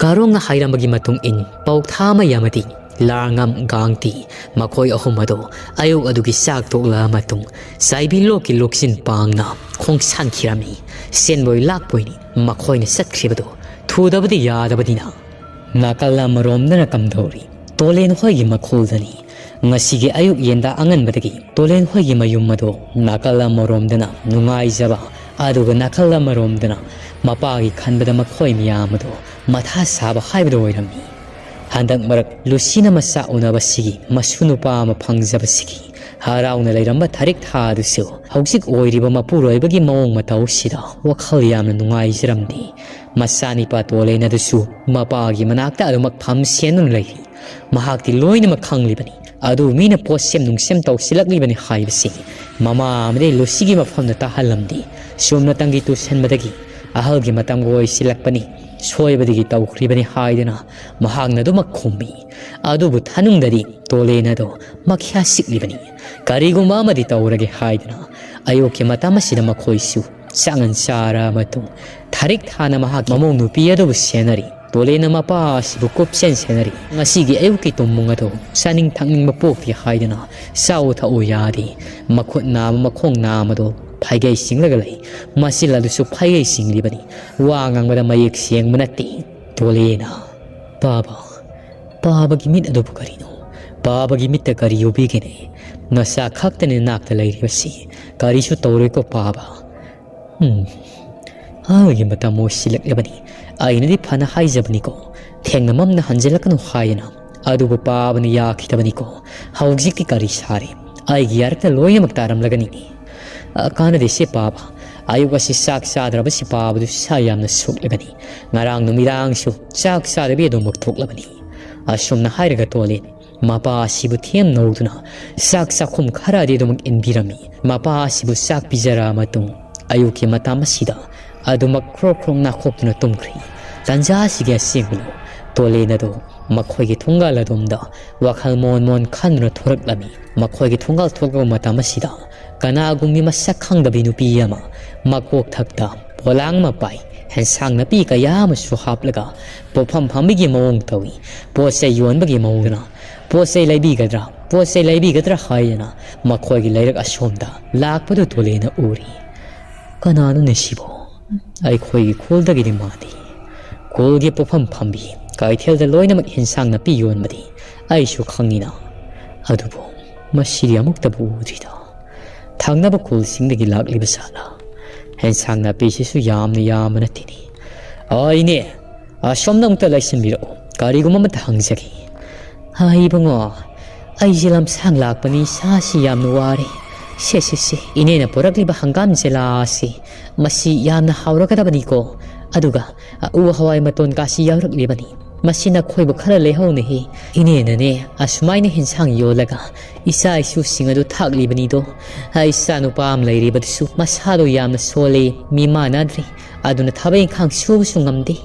ꯀꯥꯔꯣꯡꯅ ꯍꯥꯏꯔꯝꯕꯒꯤ ꯃꯇꯨꯡ ꯏꯟ ꯄꯥꯎꯊꯥꯃꯩ ꯑꯃꯗꯤ ꯂꯥꯔꯉꯝ ꯒꯥꯡꯇꯤ ꯃꯈꯣꯏ ꯑꯍꯨꯝ ꯑꯗꯨ ꯑꯌꯨꯛ ꯑꯗꯨꯒꯤ ꯆꯥꯛ ꯇꯣꯛꯂꯕ ꯃꯇꯨꯡ ꯆꯥꯏꯕꯤ ꯂꯣꯛꯀꯤ ꯂꯣꯛꯆꯤꯟ ꯄꯥꯡꯅ ꯈꯣꯡꯁꯥꯟꯈꯤꯔꯝꯃꯤ꯫ ꯆꯦꯟꯕꯣꯏ ꯂꯥꯛꯄꯣꯏꯅꯤ ꯃꯈꯣꯏꯅ ꯆꯠꯈ꯭ꯔꯤꯕꯗꯨ꯫ ꯊꯨꯗꯕꯗꯤ ꯌꯥꯗꯕꯅꯤꯅ ꯅꯥꯀꯜ ꯑꯃꯔꯣꯝꯗꯅ ꯀꯝꯗꯧꯔꯤ? ꯇꯣꯂꯦꯟ ꯍꯣꯏꯒꯤ ꯃꯈꯣꯜꯗꯅꯤ꯫ ꯉꯁꯤꯒꯤ ꯑꯌꯨꯛ ꯌꯦꯟꯗꯥ ꯑꯉꯟꯕꯗꯒꯤ ꯇꯣꯂꯦꯟ ꯍꯣꯏꯒꯤ ꯃꯌꯨꯝ ꯑꯗꯣ ꯅꯥꯀꯜ ꯑꯃꯔꯣꯝꯗꯅ ꯅꯨꯡꯉꯥꯏꯖꯕ, ꯑꯗꯨꯒ ꯅꯥꯀꯜ ꯑꯃꯔꯣꯝꯗꯅ ꯃꯄꯥꯒꯤ ꯈꯟꯕꯗ ꯃꯈꯣꯏ ꯃꯌꯥꯝ ꯑꯗꯣ ꯃꯊꯥ ꯁꯥꯕ ꯍꯥꯏꯕꯗꯨ ꯑꯣꯏꯔꯝꯃꯤ꯫ ꯍꯟꯗꯛ ꯃꯔꯛ ꯂꯨꯁꯤꯅ ꯃꯆꯥ ꯎꯅꯕꯁꯤꯒꯤ ꯃꯁꯨ ꯅꯨꯄꯥ ꯑꯃ ꯐꯪꯖꯕꯁꯤꯒꯤ ꯍꯔꯥꯎꯅ ꯂꯩꯔꯝꯕ ꯊꯥꯔꯤꯛ ꯊꯥ ꯑꯗꯨꯁꯨ ꯍꯧꯖꯤꯛ ꯑꯣꯏꯔꯤꯕ ꯃꯄꯨꯔꯣꯏꯕꯒꯤ ꯃꯑꯣꯡ ꯃꯇꯧꯁꯤꯗ ꯋꯥꯈꯜ ꯌꯥꯝꯅ ꯅꯨꯡꯉꯥꯏꯖꯔꯝꯗꯦ꯫ ꯃꯆꯥꯅꯤꯄꯥ ꯇꯣꯂꯦꯟ ꯑꯗꯨꯁꯨ ꯃꯄꯥꯒꯤ ꯃꯅꯥꯛꯇ ꯑꯗꯨꯃꯛ ꯐꯝ ꯁꯦꯟꯗꯨꯅ ꯂꯩꯔꯤ꯫ ꯃꯍꯥꯛꯇꯤ ꯂꯣꯏꯅꯃꯛ ꯈꯪꯂꯤꯕꯅꯤ꯫ ꯑꯗꯨ ꯃꯤꯅ ꯄꯣꯠꯁꯦꯝ ꯅꯨꯡꯁꯦꯝ ꯇꯧꯁꯤꯜꯂꯛꯂꯤꯕꯅꯤ ꯍꯥꯏꯕꯁꯤ ꯃꯃꯥ ꯑꯃꯗꯤ ꯂꯨꯁꯤꯒꯤ ꯃꯐꯝꯗ ꯇꯥꯍꯜꯂꯝꯗꯦ꯫ ꯆꯨꯝꯅꯇꯪꯒꯤ ꯇꯨꯁꯟꯕꯗꯒꯤ ꯑꯍꯜꯒꯤ ꯃꯇꯝꯒ ꯑꯣꯏꯁꯤꯜꯂꯛꯄꯅꯤ, ꯁꯣꯏꯕꯗꯒꯤ ꯇꯧꯈ꯭ꯔꯤꯕꯅꯤ ꯍꯥꯏꯗꯨꯅ ꯃꯍꯥꯛꯅ ꯑꯗꯨꯃꯛ ꯈꯨꯝꯃꯤ꯫ ꯑꯗꯨꯕꯨ ꯊꯅꯨꯡꯗꯗꯤ ꯇꯣꯂꯦꯟ ꯑꯗꯣ ꯃꯈ꯭ꯌꯥ ꯁꯤꯛꯂꯤꯕꯅꯤ꯫ ꯀꯔꯤꯒꯨꯝꯕ ꯑꯃꯗꯤ ꯇꯧꯔꯒꯦ ꯍꯥꯏꯗꯨꯅ ꯑꯌꯨꯛꯀꯤ ꯃꯇꯝ ꯑꯁꯤꯗ ꯃꯈꯣꯏꯁꯨ ꯆꯥꯛꯉꯟ ꯆꯥꯔ ꯃꯇꯨꯡ ꯊꯥꯔꯤꯛ ꯊꯥꯅ ꯃꯍꯥꯛꯀꯤ ꯃꯃꯧ ꯅꯨꯄꯤ ꯑꯗꯨꯕꯨ ꯁꯦꯟꯅꯔꯤ꯫ ꯇꯣꯂꯦꯅ ꯃꯄꯥ ꯑꯁꯤꯕꯨ ꯀꯨꯞꯁꯦꯟ ꯁꯦꯟꯅꯔꯤ꯫ ꯉꯁꯤꯒꯤ ꯑꯌꯨꯛꯀꯤ ꯇꯨꯝꯃꯨꯡ ꯑꯗꯨ ꯆꯥꯅꯤꯡ ꯊꯛꯅꯤꯡꯕ ꯄꯣꯛꯇꯦ ꯍꯥꯏꯗꯨꯅ ꯆꯥꯎ ꯊꯛꯎ ꯌꯥꯗꯦ꯫ ꯃꯈꯨꯠ ꯅꯥꯝꯃ ꯃꯈꯣꯡ ꯅꯥꯝꯃꯗꯨ ꯐꯩꯒꯩ ꯆꯤꯡꯂꯒ ꯂꯩ꯫ ꯃꯆꯤꯜ ꯑꯗꯨꯁꯨ ꯐꯩꯒꯩ ꯆꯤꯡꯂꯤꯕꯅꯤ꯫ ꯋꯥ ꯉꯥꯡꯕꯗ ꯃꯌꯦꯛ ꯁꯦꯡꯕ ꯅꯠꯇꯦ꯫ ꯇꯣꯂꯦꯅ, "ꯄꯥꯕ, ꯄꯥꯕꯒꯤ ꯃꯤꯠ ꯑꯗꯨꯕꯨ ꯀꯔꯤꯅꯣ? ꯄꯥꯕꯒꯤ ꯃꯤꯠꯇ ꯀꯔꯤ ꯎꯕꯤꯒꯦꯅꯦ? ꯅꯆꯥ ꯈꯛꯇꯅꯤ ꯅꯥꯛꯇ ꯂꯩꯔꯤꯕꯁꯤ꯫ ꯀꯔꯤꯁꯨ ꯇꯧꯔꯣꯏꯀꯣ ꯄꯥꯕ?" ꯎꯝ, ꯑꯩꯒꯤ ꯃꯇꯝ ꯑꯣꯏꯁꯤꯜꯂꯛꯂꯕꯅꯤ꯫ ꯑꯩꯅꯗꯤ ꯐꯅ ꯍꯥꯏꯖꯕꯅꯤꯀꯣ, ꯊꯦꯡꯅꯃꯝꯅ ꯍꯟꯖꯤꯜꯂꯛꯀꯅꯨ ꯍꯥꯏꯗꯅ꯫ ꯑꯗꯨꯕꯨ ꯄꯥꯕꯅ ꯌꯥꯈꯤꯗꯕꯅꯤꯀꯣ꯫ ꯍꯧꯖꯤꯛꯇꯤ ꯀꯔꯤ ꯁꯥꯔꯦ? ꯑꯩꯒꯤ ꯌꯥꯔꯛꯇ ꯂꯣꯏꯅꯃꯛ ꯇꯥꯔꯝꯂꯒꯅꯤꯅꯦ꯫ ꯑ, ꯀꯥꯟꯅꯗꯦꯁꯦ ꯄꯥꯕ꯫ ꯑꯌꯨꯛ ꯑꯁꯤ ꯆꯥꯛ ꯆꯥꯗ꯭ꯔꯕꯁꯤ ꯄꯥꯕꯗꯨ ꯁꯥ ꯌꯥꯝꯅ ꯁꯣꯛꯂꯒꯅꯤ꯫ ꯉꯔꯥꯡ ꯅꯨꯃꯤꯗꯥꯡꯁꯨ ꯆꯥꯛ ꯆꯥꯗꯕꯤ ꯑꯗꯨꯃꯛ ꯊꯣꯛꯂꯕꯅꯤ꯫ ꯑꯁꯨꯝꯅ ꯍꯥꯏꯔꯒ ꯇꯣꯂꯦ ꯃꯄꯥ ꯑꯁꯤꯕꯨ ꯊꯦꯝ ꯅꯧꯗꯨꯅ ꯆꯥꯛ ꯆꯥꯛꯈꯨꯝ ꯈꯔꯗꯤ ꯑꯗꯨꯃꯛ ꯏꯟꯕꯤꯔꯝꯃꯤ꯫ ꯃꯄꯥ ꯑꯁꯤꯕꯨ ꯆꯥꯛ ꯄꯤꯖꯔꯛꯑ ꯃꯇꯨꯡ ꯑꯌꯨꯛꯀꯤ ꯃꯇꯝ ꯑꯁꯤꯗ ꯑꯗꯨꯃꯛ ꯈ꯭ꯔꯣꯛ ꯈ꯭ꯔꯣꯛ ꯅꯥꯈꯣꯛꯇꯨꯅ ꯇꯨꯝꯈ꯭ꯔꯤ꯫ ꯇꯟꯖꯥ ꯑꯁꯤꯒꯤ ꯑꯁꯦꯡꯕꯅꯤ꯫ ꯇꯣꯂꯦꯟ ꯑꯗꯨ ꯃꯈꯣꯏꯒꯤ ꯊꯣꯡꯒꯥꯜ ꯑꯗꯣꯝꯗ ꯋꯥꯈꯜ ꯃꯣꯟ ꯃꯣꯟ ꯈꯟꯗꯨꯅ ꯊꯣꯔꯛꯂꯝꯃꯤ꯫ ꯃꯈꯣꯏꯒꯤ ꯊꯣꯡꯒꯥꯜ ꯊꯣꯛꯂꯛꯄ ꯃꯇꯝ ꯑꯁꯤꯗ ꯀꯅꯥꯒꯨꯝꯕꯤ ꯃꯁꯛ ꯈꯪꯗꯕꯤ ꯅꯨꯄꯤ ꯑꯃ ꯃꯀꯣꯛ ꯊꯛꯇ ꯄꯣꯂꯥꯡ ꯑꯃ ꯄꯥꯏ, ꯍꯦꯟꯁꯥꯡ ꯅꯥꯄꯤ ꯀꯌꯥ ꯑꯃꯁꯨ ꯍꯥꯞꯂꯒ ꯄꯣꯠꯐꯝ ꯐꯝꯕꯒꯤ ꯃꯑꯣꯡ ꯇꯧꯏ꯫ ꯄꯣꯠ ꯆꯩ ꯌꯣꯟꯕꯒꯤ ꯃꯑꯣꯡꯗꯨꯅ ꯄꯣꯠ ꯆꯩ ꯂꯩꯕꯤꯒꯗ꯭ꯔꯥ, ꯄꯣꯠ ꯆꯩ ꯂꯩꯕꯤꯒꯗ꯭ꯔꯥ ꯍꯥꯏꯗꯅ ꯃꯈꯣꯏꯒꯤ ꯂꯩꯔꯛ ꯑꯁꯣꯝꯗ ꯂꯥꯛꯄꯗꯨ ꯇꯣꯂꯦꯅ ꯎꯔꯤ꯫ "ꯀꯅꯥꯅꯣꯅꯦ ꯁꯤꯕꯣ? ꯑꯩꯈꯣꯏꯒꯤ ꯈꯨꯜꯗꯒꯤꯗꯤ ꯃꯥꯟꯗꯦ꯫ ꯈꯨꯜꯒꯤ ꯄꯣꯠꯐꯝ ꯐꯝꯕꯤ, ꯀꯩꯊꯦꯜꯗ ꯂꯣꯏꯅꯃꯛ ꯍꯦꯟꯁꯥꯡ ꯅꯥꯄꯤ ꯌꯣꯟꯕꯗꯤ ꯑꯩꯁꯨ ꯈꯪꯉꯤꯅ꯫ ꯑꯗꯨꯕꯨ ꯃꯁꯤꯗꯤ ꯑꯃꯨꯛꯇꯕꯨ ꯎꯗ꯭ꯔꯤꯗ꯫ ꯊꯪꯅꯕ ꯈꯨꯜꯁꯤꯡꯗꯒꯤ ꯂꯥꯛꯂꯤꯕ ꯖꯥꯠꯂꯥ? ꯍꯦꯟꯁꯥꯡ ꯅꯥꯄꯤꯁꯤꯁꯨ ꯌꯥꯝꯅ ꯌꯥꯝꯕ ꯅꯠꯇꯦꯅꯦ꯫ ꯑ, ꯏꯅꯦ, ꯑꯁꯣꯝꯗ ꯑꯃꯨꯛꯇ ꯂꯩꯁꯤꯟꯕꯤꯔꯛꯎ꯫ ꯀꯔꯤꯒꯨꯝꯕ ꯑꯃꯇ ꯍꯪꯖꯒꯦ꯫" "ꯍꯥ, ꯏꯕꯨꯡꯉꯣ, ꯑꯩꯁꯦ ꯂꯝꯁꯥꯡ ꯂꯥꯛꯄꯅꯤ, ꯏꯁꯥꯁꯤ ꯌꯥꯝꯅ ꯋꯥꯔꯦ꯫ ꯁꯦ, ꯁꯦ, ꯁꯦ, ꯏꯅꯦꯅ ꯄꯨꯔꯛꯂꯤꯕ ꯍꯪꯒꯥꯝ ꯆꯦꯂꯥ ꯑꯁꯤ, ꯃꯁꯤ ꯌꯥꯝꯅ ꯍꯥꯎꯔꯒꯗꯕꯅꯤꯀꯣ꯫ ꯑꯗꯨꯒ, ꯑ, ꯎ ꯍꯋꯥꯏ ꯃꯇꯣꯟꯒꯁꯤ ꯌꯥꯎꯔꯛꯂꯤꯕꯅꯤ꯫ ꯃꯁꯤ ꯅꯈꯣꯏꯕꯨ ꯈꯔ ꯂꯩꯍꯧꯅꯦꯍꯦ꯫ ꯏꯅꯦꯅꯅꯦ, ꯑꯁꯨꯃꯥꯏꯅ ꯍꯦꯟꯁꯥꯡ ꯌꯣꯜꯂꯒ ꯏꯆꯥ ꯏꯁꯨꯁꯤꯡ ꯑꯗꯨ ꯊꯥꯛꯂꯤꯕꯅꯤꯗꯣ꯫ ꯑ, ꯏꯆꯥ ꯅꯨꯄꯥ ꯑꯃ ꯂꯩꯔꯤꯕꯗꯨꯁꯨ ꯃꯁꯥꯗꯣ ꯌꯥꯝꯅ ꯁꯣꯜꯂꯤ, ꯃꯤ ꯃꯥꯟꯅꯗ꯭ꯔꯦ꯫ ꯑꯗꯨꯅ ꯊꯕꯛ ꯏꯪꯈꯥꯡ ꯁꯨꯕꯁꯨ ꯉꯝꯗꯦ꯫"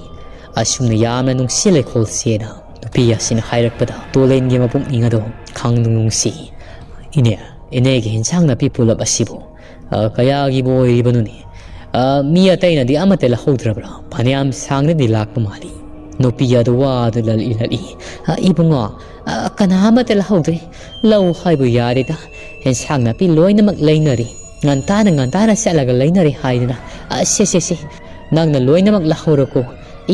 ꯑꯁꯨꯝꯅ ꯌꯥꯝꯅ ꯅꯨꯡꯁꯤ ꯂꯩꯈꯣꯜꯁꯦꯅ ꯅꯨꯄꯤ ꯑꯁꯤꯅ ꯍꯥꯏꯔꯛꯄꯗ ꯇꯣꯂꯦꯟꯒꯤ ꯃꯄꯨꯛꯅꯤꯡ ꯑꯗꯣ ꯈꯪꯅꯨꯡ ꯅꯨꯡꯁꯤ꯫ "ꯏꯅꯦ, ꯏꯅꯦꯒꯤ ꯍꯤꯟꯁꯥꯡ ꯅꯥꯄꯤ ꯄꯨꯂꯞ ꯑꯁꯤꯕꯨ, ꯑ, ꯀꯌꯥꯒꯤꯕꯨ ꯑꯣꯏꯔꯤꯕꯅꯣꯅꯦ? ꯑ, ꯃꯤ ꯑꯇꯩꯅꯗꯤ ꯑꯃꯠꯇ ꯂꯧꯍꯧꯗ꯭ꯔꯕ꯭ꯔꯥ? ꯐꯅꯌꯥꯝ ꯁꯥꯡꯅꯗꯤ ꯂꯥꯛꯄ ꯃꯥꯜꯂꯤ꯫" ꯅꯨꯄꯤ ꯑꯗꯨ ꯋꯥꯗꯨ ꯂꯜꯏ ꯂꯜꯏ꯫ "ꯑ, ꯏꯕꯨꯡꯉꯣ, ꯑ, ꯀꯅꯥ ꯑꯃꯠꯇ ꯂꯧꯍꯧꯗ꯭ꯔꯦ꯫ ꯂꯧ ꯍꯥꯏꯕꯨ ꯌꯥꯔꯦꯗ꯫ ꯑꯦꯟꯁꯥꯡ ꯅꯥꯄꯤ ꯂꯣꯏꯅꯃꯛ ꯂꯩꯅꯔꯦ꯫ ꯉꯟꯇꯥꯅ ꯉꯟꯇꯥꯅ ꯆꯠꯂꯒ ꯂꯩꯅꯔꯦ ꯍꯥꯏꯗꯅ꯫ ꯑ, ꯁꯦ, ꯁꯦ, ꯁꯦ, ꯅꯪꯅ ꯂꯣꯏꯅꯃꯛ ꯂꯧꯍꯧꯔꯣꯀꯣ꯫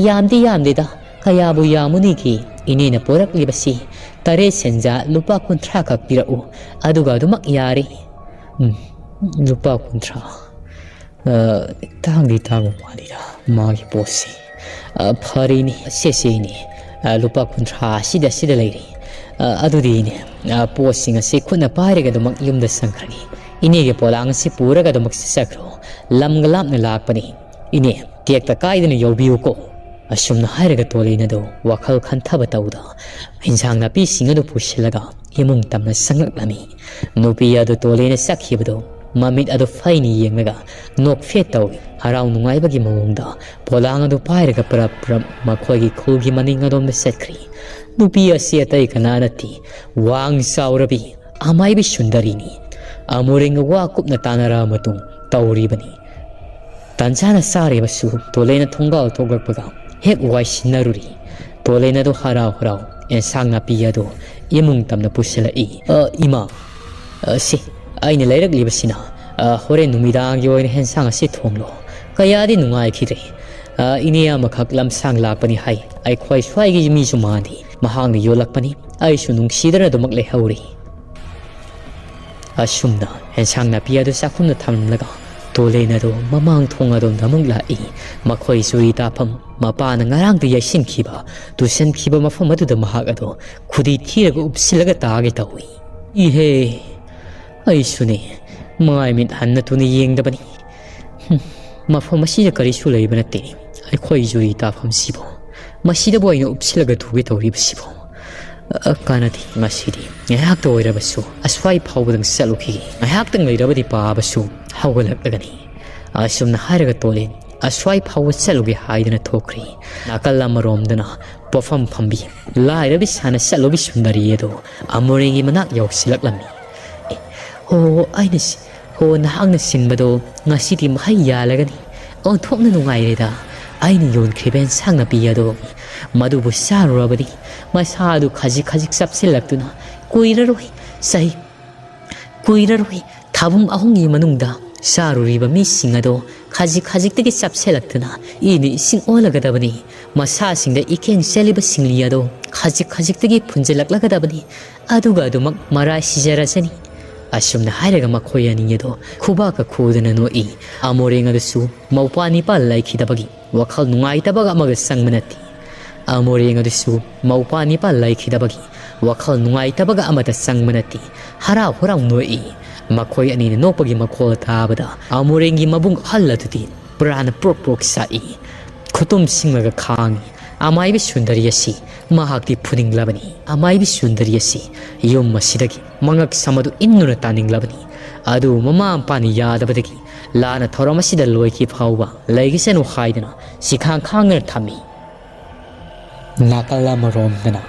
ꯌꯥꯝꯗꯤ ꯌꯥꯝꯗꯦꯗ꯫ ꯀꯌꯥꯕꯨ ꯌꯥꯝꯃꯨꯅꯤꯒꯦ? ꯏꯅꯦꯅ ꯄꯣꯔꯛꯂꯤꯕꯁꯤ ꯇꯔꯦꯠ ꯁꯦꯟꯖꯥ ꯂꯨꯄꯥ ꯀꯨꯟꯊ꯭ꯔꯥ ꯈꯛ ꯄꯤꯔꯛꯎ꯫ ꯑꯗꯨꯒ ꯑꯗꯨꯃꯛ ꯌꯥꯔꯦ꯫" ꯎꯝ, ꯂꯨꯄꯥ ꯀꯨꯟꯊ꯭ꯔꯥ꯫ ꯑ, ꯇꯥꯡꯗꯤ ꯇꯥꯡꯕ ꯃꯥꯜꯂꯤꯗ ꯃꯥꯒꯤ ꯄꯣꯠꯁꯤ꯫ ꯑ, ꯐꯔꯦꯅꯦ, ꯁꯦ, ꯁꯦ, ꯏꯅꯦ꯫ ꯑ, ꯂꯨꯄꯥ ꯀꯨꯟꯊ꯭ꯔꯥ ꯑꯁꯤꯗ, ꯑꯁꯤꯗ ꯂꯩꯔꯦ꯫ ꯑ, ꯑꯗꯨꯗꯤ ꯏꯅꯦ, ꯑ, ꯄꯣꯠꯁꯤꯡ ꯑꯁꯤ ꯈꯨꯠꯅ ꯄꯥꯏꯔꯒ ꯑꯗꯨꯃꯛ ꯌꯨꯝꯗ ꯆꯪꯈ꯭ꯔꯒꯦ꯫ ꯏꯅꯦꯒꯤ ꯄꯣꯂꯥꯡ ꯑꯁꯤ ꯄꯨꯔꯒ ꯑꯗꯨꯃꯛ ꯆꯠꯈ꯭ꯔꯣ꯫ ꯂꯝꯒ ꯂꯥꯞꯅ ꯂꯥꯛꯄꯅꯤ꯫ ꯏꯅꯦ, ꯇꯦꯛꯇ ꯀꯥꯏꯗꯅ ꯌꯧꯕꯤꯌꯨꯀꯣ꯫ ꯑꯁꯨꯝꯅ ꯍꯥꯏꯔꯒ ꯇꯣꯂꯦꯟ ꯑꯗꯨ ꯋꯥꯈꯜ ꯈꯟꯊꯕ ꯇꯧꯗ ꯏꯟꯁꯥꯡ ꯅꯥꯄꯤꯁꯤꯡ ꯑꯗꯨ ꯄꯨꯁꯤꯜꯂꯒ ꯏꯃꯨꯡ ꯇꯝꯅ ꯆꯪꯂꯛꯂꯝꯃꯤ꯫ ꯅꯨꯄꯤ ꯑꯗꯨ ꯇꯣꯂꯦꯟꯅ ꯆꯠꯈꯤꯕꯗꯨ ꯃꯃꯤꯠ ꯑꯗꯨ ꯐꯩꯅ ꯌꯦꯡꯂꯒ ꯅꯣꯛꯐꯦꯠ ꯇꯧꯏ꯫ ꯍꯔꯥꯎ ꯅꯨꯡꯉꯥꯏꯕꯒꯤ ꯃꯑꯣꯡꯗ ꯄꯣꯂꯥꯡ ꯑꯗꯨ ꯄꯥꯏꯔꯒ ꯄ꯭ꯔꯞ ꯄ꯭ꯔꯞ ꯃꯈꯣꯏꯒꯤ ꯈꯨꯜꯒꯤ ꯃꯅꯤꯡ ꯑꯗꯣꯝꯗ ꯆꯠꯈ꯭ꯔꯤ꯫ ꯅꯨꯄꯤ ꯑꯁꯤ ꯑꯇꯩ ꯀꯅꯥ ꯅꯠꯇꯦ, ꯋꯥꯡ ꯆꯥꯎꯔꯕꯤ ꯑꯃꯥꯏꯕꯤ ꯁꯨꯟꯗꯔꯤꯅꯤ꯫ ꯑꯃꯨꯔꯦꯡꯒ ꯋꯥ ꯀꯨꯞꯅ ꯇꯥꯟꯅꯔꯕ ꯃꯇꯨꯡ ꯇꯧꯔꯤꯕꯅꯤ꯫ ꯇꯟꯖꯥꯅ ꯆꯥꯔꯤꯕꯁꯨ ꯇꯣꯂꯦꯟꯅ ꯊꯣꯡꯒꯥꯜ ꯊꯣꯛꯂꯛꯄꯒ ꯍꯦꯛ ꯋꯥꯏꯁꯤꯟꯅꯔꯨꯔꯤ꯫ ꯇꯣꯂꯦꯟ ꯑꯗꯨ ꯍꯔꯥꯎ ꯍꯔꯥꯎ ꯑꯦꯟꯁꯥꯡ ꯅꯥꯄꯤ ꯑꯗꯨ ꯏꯃꯨꯡ ꯇꯝꯅ ꯄꯨꯁꯤꯜꯂꯛꯏ꯫ "ꯑ, ꯏꯃꯥ, ꯑ, ꯁꯤ, ꯑꯩꯅ ꯂꯩꯔꯛꯂꯤꯕꯁꯤꯅ, ꯑ, ꯍꯣꯔꯦꯟ ꯅꯨꯃꯤꯗꯥꯡꯒꯤ ꯑꯣꯏꯅ ꯍꯦꯟꯁꯥꯡ ꯑꯁꯤ ꯊꯣꯡꯂꯣ꯫ ꯀꯌꯥꯗꯤ ꯅꯨꯡꯉꯥꯏꯈꯤꯗ꯭ꯔꯦ꯫ ꯑ, ꯏꯅꯦ ꯑꯃꯈꯛ ꯂꯝꯁꯥꯡ ꯂꯥꯛꯄꯅꯤ ꯍꯥꯏ꯫ ꯑꯩꯈꯣꯏ ꯁ꯭ꯋꯥꯏꯒꯤ ꯃꯤꯁꯨ ꯃꯥꯟꯗꯦ꯫ ꯃꯍꯥꯛꯅ ꯌꯣꯜꯂꯛꯄꯅꯤ꯫ ꯑꯩꯁꯨ ꯅꯨꯡꯁꯤꯗꯅ ꯑꯗꯨꯃꯛ ꯂꯩꯍꯧꯔꯤ꯫" ꯑꯁꯨꯝꯅ ꯑꯦꯟꯁꯥꯡ ꯅꯥꯄꯤ ꯑꯗꯨ ꯆꯥꯛꯈꯨꯝꯗ ꯊꯝꯂꯝꯂꯒ ꯇꯣꯂꯦꯟ ꯑꯗꯨ ꯃꯃꯥꯡ ꯊꯣꯡ ꯑꯗꯣꯝꯗ ꯑꯃꯨꯛ ꯂꯥꯛꯏ꯫ ꯃꯈꯣꯏ ꯆꯨꯔꯤ ꯇꯥꯐꯝ, ꯃꯄꯥꯅ ꯉꯔꯥꯡꯗ ꯌꯩꯁꯤꯟꯈꯤꯕ, ꯇꯨꯁꯟꯈꯤꯕ ꯃꯐꯝ ꯑꯗꯨꯗ ꯃꯍꯥꯛ ꯑꯗꯨ ꯈꯨꯗꯤ ꯊꯤꯔꯒ ꯎꯞꯁꯤꯜꯂꯒ ꯇꯥꯒꯦ ꯇꯧꯏ꯫ "ꯏꯍꯦ, ꯑꯩꯁꯨꯅꯦ, ꯃꯥꯏ ꯃꯤꯠ ꯍꯟꯅ ꯇꯨꯅ ꯌꯦꯡꯗꯕꯅꯤ꯫ ꯍꯨꯝ, ꯃꯐꯝ ꯑꯁꯤꯗ ꯀꯔꯤꯁꯨ ꯂꯩꯕ ꯅꯠꯇꯦ꯫ ꯑꯩꯈꯣꯏ ꯆꯨꯔꯤ ꯇꯥꯐꯝꯁꯤꯕꯨ ꯃꯁꯤꯗꯕꯨ ꯑꯩꯅ ꯎꯞꯁꯤꯜꯂꯒ ꯇꯨꯒꯦ ꯇꯧꯔꯤꯕꯁꯤꯕꯨ? ꯑ, ꯀꯥꯟꯅꯗꯦ, ꯉꯁꯤꯗꯤ ꯉꯥꯏꯍꯥꯛꯇ ꯑꯣꯏꯔꯕꯁꯨ ꯑꯁ꯭ꯋꯥꯏ ꯐꯥꯎꯕꯗꯪ ꯆꯠꯂꯨꯈꯤꯒꯦ꯫ ꯉꯥꯏꯍꯥꯛꯇꯪ ꯂꯩꯔꯕꯗꯤ ꯄꯥꯕꯁꯨ ꯍꯧꯒꯠꯂꯛꯂꯒꯅꯤ꯫" ꯑꯁꯨꯝꯅ ꯍꯥꯏꯔꯒ ꯇꯣꯂꯦꯟ ꯑꯁ꯭ꯋꯥꯏ ꯐꯥꯎꯕ ꯆꯠꯂꯨꯒꯦ ꯍꯥꯏꯗꯨꯅ ꯊꯣꯛꯈ꯭ꯔꯤ꯫ ꯅꯥꯀꯜ ꯑꯃꯔꯣꯝꯗꯅ ꯄꯣꯐꯝ ꯐꯝꯕꯤ ꯂꯥꯏꯔꯕꯤ ꯁꯥꯟꯅ ꯆꯠꯂꯨꯕꯤ ꯁꯨꯟꯗꯔꯤ ꯑꯗꯨ ꯑꯃꯨꯔꯦꯡꯒꯤ ꯃꯅꯥꯛ ꯌꯧꯁꯤꯜꯂꯛꯂꯝꯃꯤ꯫ "ꯑꯦ, ꯍꯣ, ꯑꯩꯅ ꯁꯤ-, ꯍꯣ, ꯅꯍꯥꯛꯅ ꯁꯤꯟꯕꯗꯣ ꯉꯁꯤꯗꯤ ꯃꯍꯩ ꯌꯥꯜꯂꯒꯅꯤ꯫ ꯑꯣꯟꯊꯣꯛꯅ ꯅꯨꯡꯉꯥꯏꯔꯦꯗ꯫ ꯑꯩꯅ ꯌꯣꯟꯈ꯭ꯔꯤꯕ ꯑꯦꯟꯁꯥꯡ ꯅꯥꯄꯤ ꯑꯗꯣ ꯃꯗꯨꯕꯨ ꯆꯥꯔꯨꯔꯕꯗꯤ ꯃꯁꯥ ꯑꯗꯨ ꯈꯖꯤꯛ ꯈꯖꯤꯛ ꯆꯞꯁꯤꯜꯂꯛꯇꯨꯅ ꯀꯨꯏꯔꯔꯣꯏ ꯆꯍꯤ ꯀꯨꯏꯔꯔꯣꯏ ꯊꯥꯕꯨꯡ ꯑꯍꯨꯝꯒꯤ ꯃꯅꯨꯡꯗ ꯆꯥꯔꯨꯔꯤꯕ ꯃꯤꯁꯤꯡ ꯑꯗꯣ ꯈꯖꯤꯛ ꯈꯖꯤꯛꯇꯒꯤ ꯆꯞꯁꯤꯜꯂꯛꯇꯨꯅ ꯏꯅ ꯏꯁꯤꯡ ꯑꯣꯜꯂꯒꯗꯕꯅꯤ꯫ ꯃꯁꯥꯁꯤꯡꯗ ꯏꯀꯦꯡ ꯆꯦꯜꯂꯤꯕ ꯁꯤꯡꯂꯤ ꯑꯗꯣ ꯈꯖꯤꯛ ꯈꯖꯤꯛꯇꯒꯤ ꯐꯨꯟꯖꯜꯂꯛꯂꯒꯗꯕꯅꯤ꯫ ꯑꯗꯨꯒ ꯑꯗꯨꯃꯛ ꯃꯔꯥꯏ ꯁꯤꯖꯔꯁꯅꯤ꯫ ꯑꯁꯨꯝꯅ ꯍꯥꯏꯔꯒ ꯃꯈꯣꯏ ꯑꯅꯤ ꯑꯗꯣ ꯈꯨꯕꯥꯛꯀ ꯈꯨꯗꯅ ꯅꯣꯛꯏ꯫ ꯑꯃꯣꯔꯦꯡ ꯑꯗꯨꯁꯨ ꯃꯧꯄ꯭ꯋꯥ ꯅꯤꯄꯥ ꯂꯩꯈꯤꯗꯕꯒꯤ ꯋꯥꯈꯜ ꯅꯨꯡꯉꯥꯏꯇꯕꯒ ꯑꯃꯒ ꯆꯪꯕ ꯅꯠꯇꯦ꯫ ꯑꯃꯣꯔꯦꯡ ꯑꯗꯨꯁꯨ ꯃꯧꯄ꯭ꯋꯥ ꯅꯤꯄꯥ ꯂꯩꯈꯤꯗꯕꯒꯤ ꯋꯥꯈꯜ ꯅꯨꯡꯉꯥꯏꯇꯕꯒ ꯑꯃꯠꯇ ꯆꯪꯕ ꯅꯠꯇꯦ꯫ ꯍꯔꯥꯎ ꯍꯔꯥꯎ ꯅꯣꯛꯏ꯫ ꯃꯈꯣꯏ ꯑꯅꯤꯅ ꯅꯣꯛꯄꯒꯤ ꯃꯈꯣꯜ ꯇꯥꯕꯗ ꯑꯃꯣꯔꯦꯡꯒꯤ ꯃꯕꯨꯡ ꯑꯍꯜ ꯑꯗꯨꯗꯤ ꯄ꯭ꯔꯥꯅ ꯄ꯭ꯔꯣꯛ ꯄ꯭ꯔꯣꯛ ꯆꯥꯛꯏ꯫ ꯈꯨꯇꯨꯝ ꯁꯤꯡꯂꯒ ꯈꯥꯡꯏ꯫ ꯑꯃꯥꯏꯕꯤ ꯁꯨꯟꯗꯔꯤ ꯑꯁꯤ ꯃꯍꯥꯛꯇꯤ ꯐꯨꯅꯤꯡꯂꯕꯅꯤ꯫ ꯑꯃꯥꯏꯕꯤ ꯁꯨꯟꯗꯔꯤ ꯑꯁꯤ ꯌꯨꯝ ꯑꯁꯤꯗꯒꯤ ꯃꯉꯛ ꯁꯝ ꯑꯗꯨ ꯏꯟꯗꯨꯅ ꯇꯥꯅꯤꯡꯂꯕꯅꯤ꯫ ꯑꯗꯨꯕꯨ ꯃꯃꯥ ꯃꯄꯥꯅ ꯌꯥꯗꯕꯗꯒꯤ ꯂꯥꯟꯅ ꯊꯧꯔꯝ ꯑꯁꯤꯗ ꯂꯣꯏꯈꯤ ꯐꯥꯎꯕ ꯂꯩꯒꯁꯅꯨ ꯍꯥꯏꯗꯨꯅ ꯁꯤꯈꯥꯡ ꯈꯥꯡꯗꯨꯅ ꯊꯝꯃꯤ꯫ ꯅꯥꯀꯜ ꯑꯃꯔꯣꯝꯗꯅ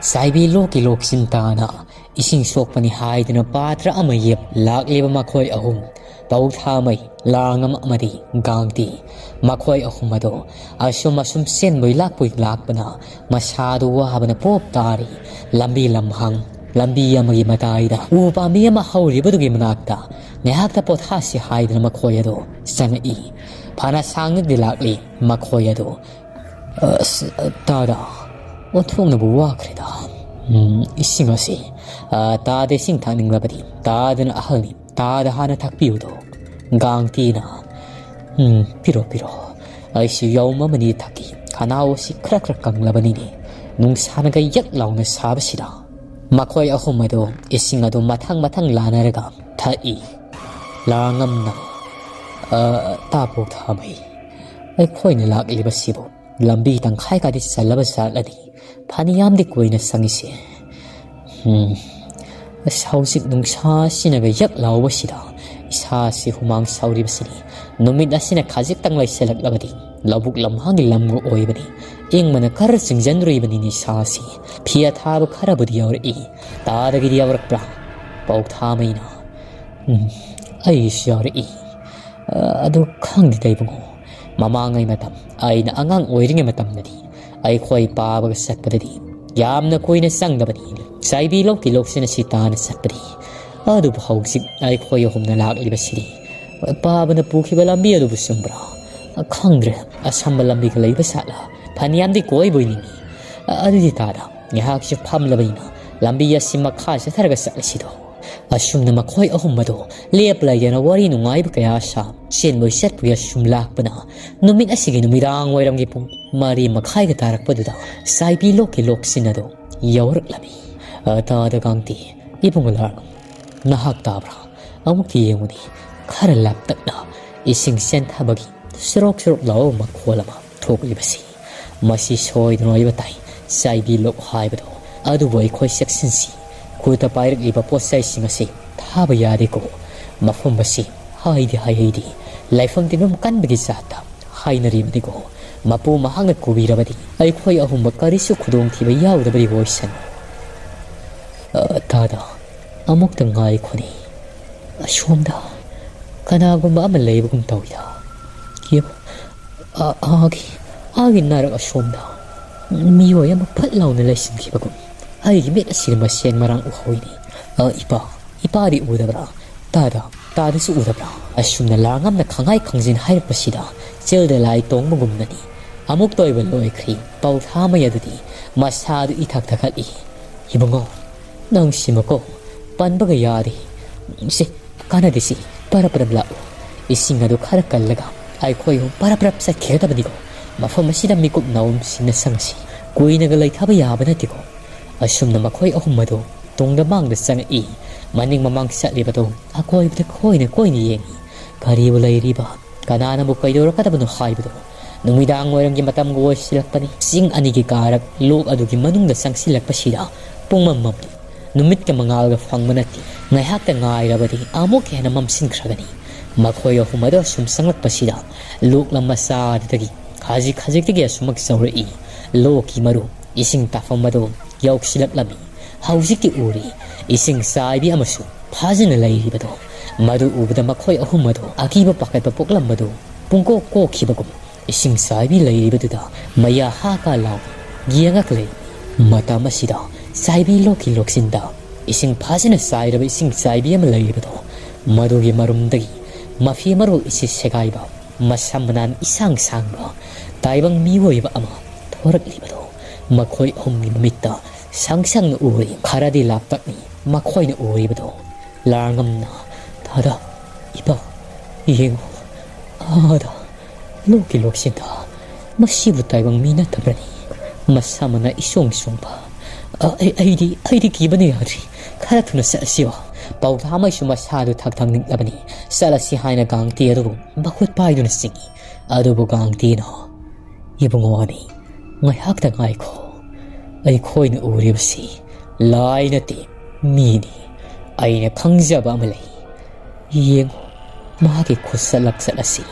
ꯆꯥꯏꯕꯤ ꯂꯣꯛꯀꯤ ꯂꯣꯛꯆꯤꯟ ꯇꯥꯅ ꯏꯁꯤꯡ ꯁꯣꯛꯄꯅꯤ ꯍꯥꯏꯗꯨꯅ ꯄꯥꯇ꯭ꯔ ꯑꯃ ꯌꯦꯞ ꯂꯥꯛꯂꯤꯕ ꯃꯈꯣꯏ ꯑꯍꯨꯝ, ꯄꯧꯊꯥꯃꯩ, ꯂꯥꯡꯉꯝ ꯑꯃꯗꯤ ꯒꯥꯡꯇꯤ꯫ ꯃꯈꯣꯏ ꯑꯍꯨꯝ ꯑꯗꯨ ꯑꯁꯨꯝ ꯑꯁꯨꯝ ꯆꯦꯟꯕꯣꯏ ꯂꯥꯛꯄꯣꯏ ꯂꯥꯛꯄꯅ ꯃꯁꯥꯗꯨ ꯋꯥꯕꯅ ꯄꯣꯞ ꯇꯥꯔꯤ꯫ ꯂꯝꯕꯤ ꯂꯝꯍꯥꯡ, ꯂꯝꯕꯤ ꯑꯃꯒꯤ ꯃꯇꯥꯏꯗ ꯎ ꯄꯥꯝꯕꯤ ꯑꯃ ꯍꯧꯔꯤꯕꯗꯨꯒꯤ ꯃꯅꯥꯛꯇ ꯉꯥꯏꯍꯥꯛꯇ ꯄꯣꯊꯥꯁꯤ ꯍꯥꯏꯗꯨꯅ ꯃꯈꯣꯏ ꯑꯗꯨ ꯆꯪꯉꯛꯏ꯫ ꯐꯅ ꯁꯥꯡꯅꯗꯤ ꯂꯥꯛꯂꯤ ꯃꯈꯣꯏ ꯑꯗꯨ꯫ "ꯑꯁ, ꯇꯥꯗ, ꯑꯣꯟꯊꯣꯛꯅꯕꯨ ꯋꯥꯈ꯭ꯔꯦꯗ꯫ ꯎꯝ, ꯏꯁꯤꯡ ꯑꯁꯤ, ꯑ, ꯇꯥꯗ ꯏꯁꯤꯡ ꯊꯛꯅꯤꯡꯂꯕꯗꯤ ꯇꯥꯗꯅ ꯑꯍꯜꯅꯤ, ꯇꯥꯗ ꯍꯥꯟꯅ ꯊꯛꯄꯤꯌꯨꯗꯣ꯫" ꯒꯥꯡꯇꯤꯅ, "ꯎꯝ, ꯄꯤꯔꯣ, ꯄꯤꯔꯣ꯫ ꯑꯩꯁꯨ ꯌꯥꯎꯝ ꯑꯃꯅꯤ ꯊꯛꯀꯦ꯫ ꯈꯅꯥꯎ ꯑꯁꯤ ꯈꯔ ꯈꯔ ꯀꯪꯂꯕꯅꯤꯅꯦ, ꯅꯨꯡꯁꯥꯅꯒ ꯌꯛ ꯂꯥꯎꯅ ꯁꯥꯕꯁꯤꯗ꯫" ꯃꯈꯣꯏ ꯑꯍꯨꯝ ꯑꯗꯨ ꯏꯁꯤꯡ ꯑꯗꯨ ꯃꯊꯪ ꯃꯊꯪ ꯂꯥꯟꯅꯔꯒ ꯊꯛꯏ꯫ ꯂꯥꯡꯉꯝꯅ, "ꯑ, ꯇꯥ ꯄꯧꯊꯥꯃꯩ, ꯑꯩꯈꯣꯏꯅ ꯂꯥꯛꯂꯤꯕꯁꯤꯕꯨ ꯂꯝꯕꯤ ꯇꯪꯈꯥꯏ ꯀꯥꯗꯤ ꯆꯜꯂꯕ ꯖꯥꯠꯂꯅꯤ꯫ ꯐꯅꯌꯥꯝꯗꯤ ꯀꯨꯏꯅ ꯆꯪꯉꯤꯁꯦ꯫ ꯎꯝ, ꯑꯁ, ꯍꯧꯖꯤꯛ ꯅꯨꯡꯁꯥ ꯑꯁꯤꯅꯒ ꯌꯛ ꯂꯥꯎꯕꯁꯤꯗ ꯏꯁꯥꯁꯤ ꯍꯨꯃꯥꯡ ꯁꯧꯔꯤꯕꯁꯤꯅꯤ꯫ ꯅꯨꯃꯤꯠ ꯑꯁꯤꯅ ꯈꯖꯤꯛꯇꯪ ꯂꯩꯁꯤꯜꯂꯛꯂꯕꯗꯤ ꯂꯧꯕꯨꯛ ꯂꯝꯍꯥꯡꯒꯤ ꯂꯝꯒ ꯑꯣꯏꯕꯅꯤ꯫ ꯏꯪꯕꯅ ꯈꯔ ꯆꯤꯡꯁꯤꯟꯗꯣꯔꯤꯕꯅꯤꯅꯦ ꯏꯁꯥꯁꯤ꯫ ꯐꯤ ꯑꯊꯥꯕ ꯈꯔꯕꯨꯗꯤ ꯌꯥꯎꯔꯛꯏ꯫ ꯇꯥꯗꯒꯤꯗꯤ ꯌꯥꯎꯔꯛꯄ꯭ꯔꯥ?" ꯄꯧꯊꯥꯃꯩꯅ, "ꯎꯝ, ꯑꯩꯒꯤꯁꯨ ꯌꯥꯎꯔꯛꯏ꯫ ꯑ, ꯑꯗꯨ ꯈꯪꯗꯦꯗ ꯏꯕꯨꯡꯉꯣ, ꯃꯃꯥꯡꯉꯩ ꯃꯇꯝ, ꯑꯩꯅ ꯑꯉꯥꯡ ꯑꯣꯏꯔꯤꯉꯩ ꯃꯇꯝꯗꯗꯤ ꯑꯩꯈꯣꯏ ꯄꯥꯕꯒ ꯆꯠꯄꯗꯗꯤ ꯌꯥꯝꯅ ꯀꯨꯏꯅ ꯆꯪꯗꯕꯅꯤ꯫ ꯆꯥꯏꯕꯤ ꯂꯣꯛꯀꯤ ꯂꯣꯛꯁꯤꯟ ꯑꯁꯤ ꯇꯥꯅ ꯆꯠꯄꯗꯤ꯫ ꯑꯗꯨꯕꯨ ꯍꯧꯖꯤꯛ ꯑꯩꯈꯣꯏ ꯑꯍꯨꯝꯅ ꯂꯥꯛꯂꯤꯕꯁꯤꯗꯤ ꯄꯥꯕꯅ ꯄꯨꯈꯤꯕ ꯂꯝꯕꯤ ꯑꯗꯨꯕꯨ ꯆꯨꯝꯕ꯭ꯔꯥ? ꯈꯪꯗ꯭ꯔꯦ꯫ ꯑꯁꯝꯕ ꯂꯝꯕꯤꯒ ꯂꯩꯕ ꯁꯥꯠꯂ? ꯐꯅꯌꯥꯝꯗꯤ ꯀꯣꯏꯕ ꯑꯣꯏꯅꯤꯡꯏ꯫ ꯑꯗꯨꯗꯤ ꯇꯥꯗ, ꯉꯥꯏꯍꯥꯛꯁꯨ ꯐꯝꯂꯕꯅꯤꯅ ꯂꯝꯕꯤ ꯑꯁꯤ ꯃꯈꯥ ꯆꯠꯊꯔꯒ ꯆꯠꯂꯁꯤꯗꯣ꯫ ꯑꯁꯨꯝꯅ ꯃꯈꯣꯏ ꯑꯍꯨꯝ ꯑꯗꯨ ꯂꯦꯞ ꯂꯩꯗꯅ ꯋꯥꯔꯤ ꯅꯨꯡꯉꯥꯏꯕ ꯀꯌꯥ ꯁꯥ, ꯆꯦꯟꯕꯣꯏ ꯆꯠꯄꯣꯏ ꯑꯁꯨꯝ ꯂꯥꯛꯄꯅ, ꯅꯨꯃꯤꯠ ꯑꯁꯤꯒꯤ ꯅꯨꯃꯤꯗꯥꯡ ꯋꯥꯏꯔꯝꯒꯤ ꯄꯨꯡ ꯃꯔꯤ ꯃꯈꯥꯏꯒ ꯇꯥꯔꯛꯄꯗꯨꯗ ꯆꯥꯏꯕꯤ ꯂꯣꯛꯀꯤ ꯂꯣꯛꯁꯤꯟ ꯑꯗꯨ ꯌꯧꯔꯛꯂꯝꯃꯤ꯫ ꯑ, ꯇꯥꯗ ꯀꯥꯡꯇꯤ, ꯏꯕꯨꯡꯉꯣ ꯂꯥꯔꯅꯨ꯫ ꯅꯍꯥꯛ ꯇꯥꯕ꯭ꯔꯥ? ꯑꯃꯨꯛꯇꯤ ꯌꯦꯡꯉꯨꯅꯦ꯫ ꯈꯔ ꯂꯥꯞꯇꯛꯅ ꯏꯁꯤꯡ ꯆꯦꯟꯊꯕꯒꯤ ꯁꯨꯔꯣꯛ ꯁꯨꯔꯣꯛ ꯂꯥꯎꯕ ꯃꯈꯣꯜ ꯑꯃ ꯊꯣꯛꯂꯤꯕꯁꯤ꯫ ꯃꯁꯤ ꯁꯣꯏꯗꯅ ꯑꯣꯏꯕ ꯇꯥꯏ꯫ ꯆꯥꯏꯕꯤ ꯂꯣꯛ ꯍꯥꯏꯕꯗꯣ꯫ ꯑꯗꯨꯕꯨ ꯑꯩꯈꯣꯏ ꯆꯦꯛꯁꯤꯟꯁꯤ꯫ ꯈꯨꯠꯇ ꯄꯥꯏꯔꯛꯂꯤꯕ ꯄꯣꯠꯆꯩꯁꯤꯡ ꯑꯁꯤ ꯊꯥꯕ ꯌꯥꯗꯦꯀꯣ꯫ ꯃꯐꯝ ꯑꯁꯤ ꯍꯥꯏꯗꯤ ꯍꯥꯏꯍꯩꯗꯦ꯫ ꯂꯩꯐꯝ ꯇꯤꯟꯐꯝ ꯀꯟꯕꯒꯤ ꯖꯥꯠꯇ ꯍꯥꯏꯅꯔꯤꯕꯅꯤꯀꯣ꯫ ꯃꯄꯨ ꯃꯍꯥꯛꯅ ꯀꯧꯕꯤꯔꯕꯗꯤ ꯑꯩꯈꯣꯏ ꯑꯍꯨꯝꯃꯛ ꯀꯔꯤꯁꯨ ꯈꯨꯗꯣꯡꯊꯤꯕ ꯌꯥꯎꯗꯕꯗꯤ ꯑꯣꯏꯁꯅꯨ꯫ ꯑ, ꯇꯥꯗ, ꯑꯃꯨꯛꯇ ꯉꯥꯏꯈꯣꯅꯦ꯫ ꯑꯁꯣꯝꯗ ꯀꯅꯥꯒꯨꯝꯕ ꯑꯃ ꯂꯩꯕꯒꯨꯝ ꯇꯧꯏꯗ꯫ ꯌꯦꯡꯉꯨ, ꯑ-, ꯑꯥꯒꯤ, ꯑꯥꯒꯤ ꯅꯥꯔꯛ ꯑꯁꯣꯝꯗ ꯃꯤꯑꯣꯏ ꯑꯃ ꯐꯠ ꯂꯥꯎꯅ ꯂꯩꯁꯤꯟꯈꯤꯕꯒꯨꯝ ꯑꯩꯒꯤ ꯃꯤꯠ ꯑꯁꯤꯗ ꯃꯁꯦꯟ ꯃꯔꯥꯡ ꯎꯍꯧꯏꯅꯦ꯫ ꯑ, ꯏꯄꯥ, ꯏꯄꯥꯗꯤ ꯎꯗꯕ꯭ꯔꯥ? ꯇꯥꯗ, ꯇꯥꯗꯁꯨ ꯎꯗꯕ꯭ꯔꯥ? ꯑꯁꯨꯝꯅ ꯂꯥꯡꯉꯝꯅ ꯈꯪꯍꯥꯏ ꯈꯪꯖꯤꯟ ꯍꯥꯏꯔꯛꯄꯁꯤꯗ ꯆꯤꯜꯗ ꯂꯥꯏ ꯇꯣꯡꯕꯒꯨꯝꯅꯅꯤ꯫ ꯑꯃꯨꯛꯇ ꯑꯣꯏꯕ ꯂꯣꯏꯈ꯭ꯔꯤ꯫ ꯄꯧꯊꯥꯃꯩ ꯑꯗꯨꯗꯤ ꯃꯁꯥꯗꯨ ꯏꯊꯛ ꯊꯛꯀꯠꯂꯤ꯫ ꯏꯕꯨꯡꯉꯣ, ꯅꯪ ꯁꯤꯃꯀꯣ ꯄꯟꯕꯒ ꯌꯥꯗꯦ꯫ ꯁꯤ, ꯀꯥꯟꯅꯗꯦ ꯁꯤ, ꯄꯔꯞ ꯄꯔꯞ ꯂꯥꯛꯎ꯫ ꯏꯁꯤꯡ ꯑꯗꯨ ꯈꯔ ꯀꯜꯂꯒ ꯑꯩꯈꯣꯏ ꯑꯍꯨꯝ ꯄꯔꯞ ꯄꯔꯞ ꯆꯠꯈꯤꯒꯗꯕꯅꯤꯀꯣ꯫ ꯃꯐꯝ ꯑꯁꯤꯗ ꯃꯤꯀꯨꯞ ꯅꯥꯎꯝꯁꯤꯡꯅ ꯆꯪꯉꯁꯤ꯫ ꯀꯨꯏꯅꯒ ꯂꯩꯊꯕ ꯌꯥꯕ ꯅꯠꯇꯦꯀꯣ꯫ ꯑꯁꯨꯝꯅ ꯃꯈꯣꯏ ꯑꯍꯨꯝ ꯑꯗꯨ ꯇꯨꯡꯗ ꯃꯥꯡꯗ ꯆꯪꯉꯛꯏ꯫ ꯃꯅꯤꯡ ꯃꯃꯥꯡ ꯆꯠꯂꯤꯕꯗꯨ ꯑꯀꯣꯏꯕꯗ ꯀꯣꯏꯅ ꯀꯣꯏꯅ ꯌꯦꯡꯉꯤ꯫ ꯀꯔꯤꯕꯨ ꯂꯩꯔꯤꯕ? ꯀꯅꯥꯅꯕꯨ ꯀꯩꯗꯧꯔꯛꯀꯗꯕꯅꯣ ꯍꯥꯏꯕꯗꯣ? ꯅꯨꯃꯤꯗꯥꯡ ꯋꯥꯏꯔꯝꯒꯤ ꯃꯇꯝꯒ ꯑꯣꯏꯁꯤꯜꯂꯛꯄꯅꯤ꯫ ꯆꯤꯡ ꯑꯅꯤꯒꯤ ꯀꯥꯔꯛ ꯂꯣꯛ ꯑꯗꯨꯒꯤ ꯃꯅꯨꯡꯗ ꯆꯪꯁꯤꯜꯂꯛꯄꯁꯤꯗ ꯄꯨꯡꯃꯝ ꯃꯝꯂꯤ꯫ ꯅꯨꯃꯤꯠꯀ ꯃꯉꯥꯜꯒ ꯐꯪꯕ ꯅꯠꯇꯦ꯫ ꯉꯥꯏꯍꯥꯛꯇ ꯉꯥꯏꯔꯕꯗꯤ ꯑꯃꯨꯛ ꯍꯦꯟꯅ ꯃꯝꯁꯤꯟꯈ꯭ꯔꯒꯅꯤ꯫ ꯃꯈꯣꯏ ꯑꯍꯨꯝ ꯑꯗꯨ ꯑꯁꯨꯝ ꯆꯪꯂꯛꯄꯁꯤꯗ ꯂꯣꯛꯂꯝ ꯃꯆꯥ ꯑꯗꯨꯗꯒꯤ ꯈꯖꯤꯛ ꯈꯖꯤꯛꯇꯒꯤ ꯑꯁꯨꯃꯛ ꯆꯥꯎꯔꯛꯏ꯫ ꯂꯣꯛꯀꯤ ꯃꯔꯨ ꯏꯁꯤꯡ ꯇꯥꯐꯝ ꯑꯗꯨ ꯌꯧꯁꯤꯜꯂꯛꯂꯝꯃꯤ꯫ ꯍꯧꯖꯤꯛꯇꯤ ꯎꯔꯤ, ꯏꯁꯤꯡ ꯆꯥꯏꯕꯤ ꯑꯃꯁꯨ ꯐꯥꯖꯅ ꯂꯩꯔꯤꯕꯗꯣ꯫ ꯃꯗꯨ ꯎꯕꯗ ꯃꯈꯣꯏ ꯑꯍꯨꯝ ꯑꯗꯨ ꯑꯀꯤꯕ ꯄꯥꯈꯠꯄ ꯄꯣꯛꯂꯝꯕꯗꯨ ꯄꯨꯡꯀꯣꯛ ꯀꯣꯛꯈꯤꯕꯒꯨꯝ ꯏꯁꯤꯡ ꯆꯥꯏꯕꯤ ꯂꯩꯔꯤꯕꯗꯨꯗ ꯃꯌꯥ ꯍꯥ ꯀꯥ ꯂꯥꯎ ꯌꯦꯡꯉꯒ ꯂꯩ꯫ ꯃꯇꯝ ꯑꯁꯤꯗ ꯆꯥꯏꯕꯤ ꯂꯣꯛꯀꯤ ꯂꯣꯛꯁꯤꯟꯗ ꯏꯁꯤꯡ ꯐꯖꯅ ꯆꯥꯏꯔꯕ ꯏꯁꯤꯡ ꯆꯥꯏꯕꯤ ꯑꯃ ꯂꯩꯔꯤꯕꯗꯣ, ꯃꯗꯨꯒꯤ ꯃꯔꯨꯝꯗꯒꯤ ꯃꯐꯤ ꯃꯔꯣꯜ ꯏꯁꯤꯠ ꯁꯦꯒꯥꯏꯕ, ꯃꯁꯝ ꯃꯅꯥꯟ ꯏꯁꯥꯡ ꯁꯥꯡꯕ ꯇꯥꯏꯕꯪ ꯃꯤꯑꯣꯏꯕ ꯑꯃ ꯊꯣꯔꯛꯂꯤꯕꯗꯣ ꯃꯈꯣꯏ ꯑꯍꯨꯝꯒꯤ ꯃꯃꯤꯠꯇ ꯁꯪ ꯁꯪꯅ ꯎꯔꯤ꯫ ꯈꯔꯗꯤ ꯂꯥꯞꯇꯛꯅꯤ ꯃꯈꯣꯏꯅ ꯎꯔꯤꯕꯗꯣ꯫ ꯂꯥꯔꯉꯝꯅ, "ꯗꯥꯗꯥ, ꯏꯄꯥ, ꯌꯦꯡꯉꯨ, ꯑꯥꯗ ꯂꯣꯛꯀꯤ ꯂꯣꯛꯁꯤꯟꯗ ꯃꯁꯤꯕꯨ ꯇꯥꯏꯕꯪ ꯃꯤ ꯅꯠꯇꯕ꯭ꯔꯅꯤ? ꯃꯁꯥ ꯃꯅꯥ ꯏꯁꯣꯡ ꯁꯣꯡꯕ꯫ ꯑ, ꯑꯩ, ꯑꯩꯗꯤ, ꯑꯩꯗꯤ ꯀꯤꯕꯅ ꯌꯥꯗ꯭ꯔꯤ꯫ ꯈꯔ ꯊꯨꯅ ꯆꯠꯂꯁꯤꯕ꯫" ꯄꯥꯎꯊꯥꯃꯩꯁꯨ ꯃꯁꯥꯗꯨ ꯊꯛ ꯊꯛ ꯅꯤꯛꯂꯕꯅꯤ꯫ "ꯆꯠꯂꯁꯤ" ꯍꯥꯏꯅ ꯒꯥꯡꯇꯤ ꯑꯗꯨꯕꯨ ꯃꯈꯨꯠ ꯄꯥꯏꯗꯨꯅ ꯆꯤꯡꯏ꯫ ꯑꯗꯨꯕꯨ ꯒꯥꯡꯇꯤꯅ, "ꯏꯕꯨꯡꯉꯣ ꯑꯅꯤ, ꯉꯥꯏꯍꯥꯛꯇ ꯉꯥꯏꯈꯣ꯫ ꯑꯩꯈꯣꯏꯅ ꯎꯔꯤꯕꯁꯤ ꯂꯥꯏ ꯅꯠꯇꯦ, ꯃꯤꯅꯤ꯫ ꯑꯩꯅ ꯈꯪꯖꯕ ꯑꯃ ꯂꯩ꯫ ꯌꯦꯡꯉꯨ, ꯃꯍꯥꯛꯀꯤ ꯈꯨꯠꯁꯠ ꯂꯛꯆꯠ ꯑꯁꯤ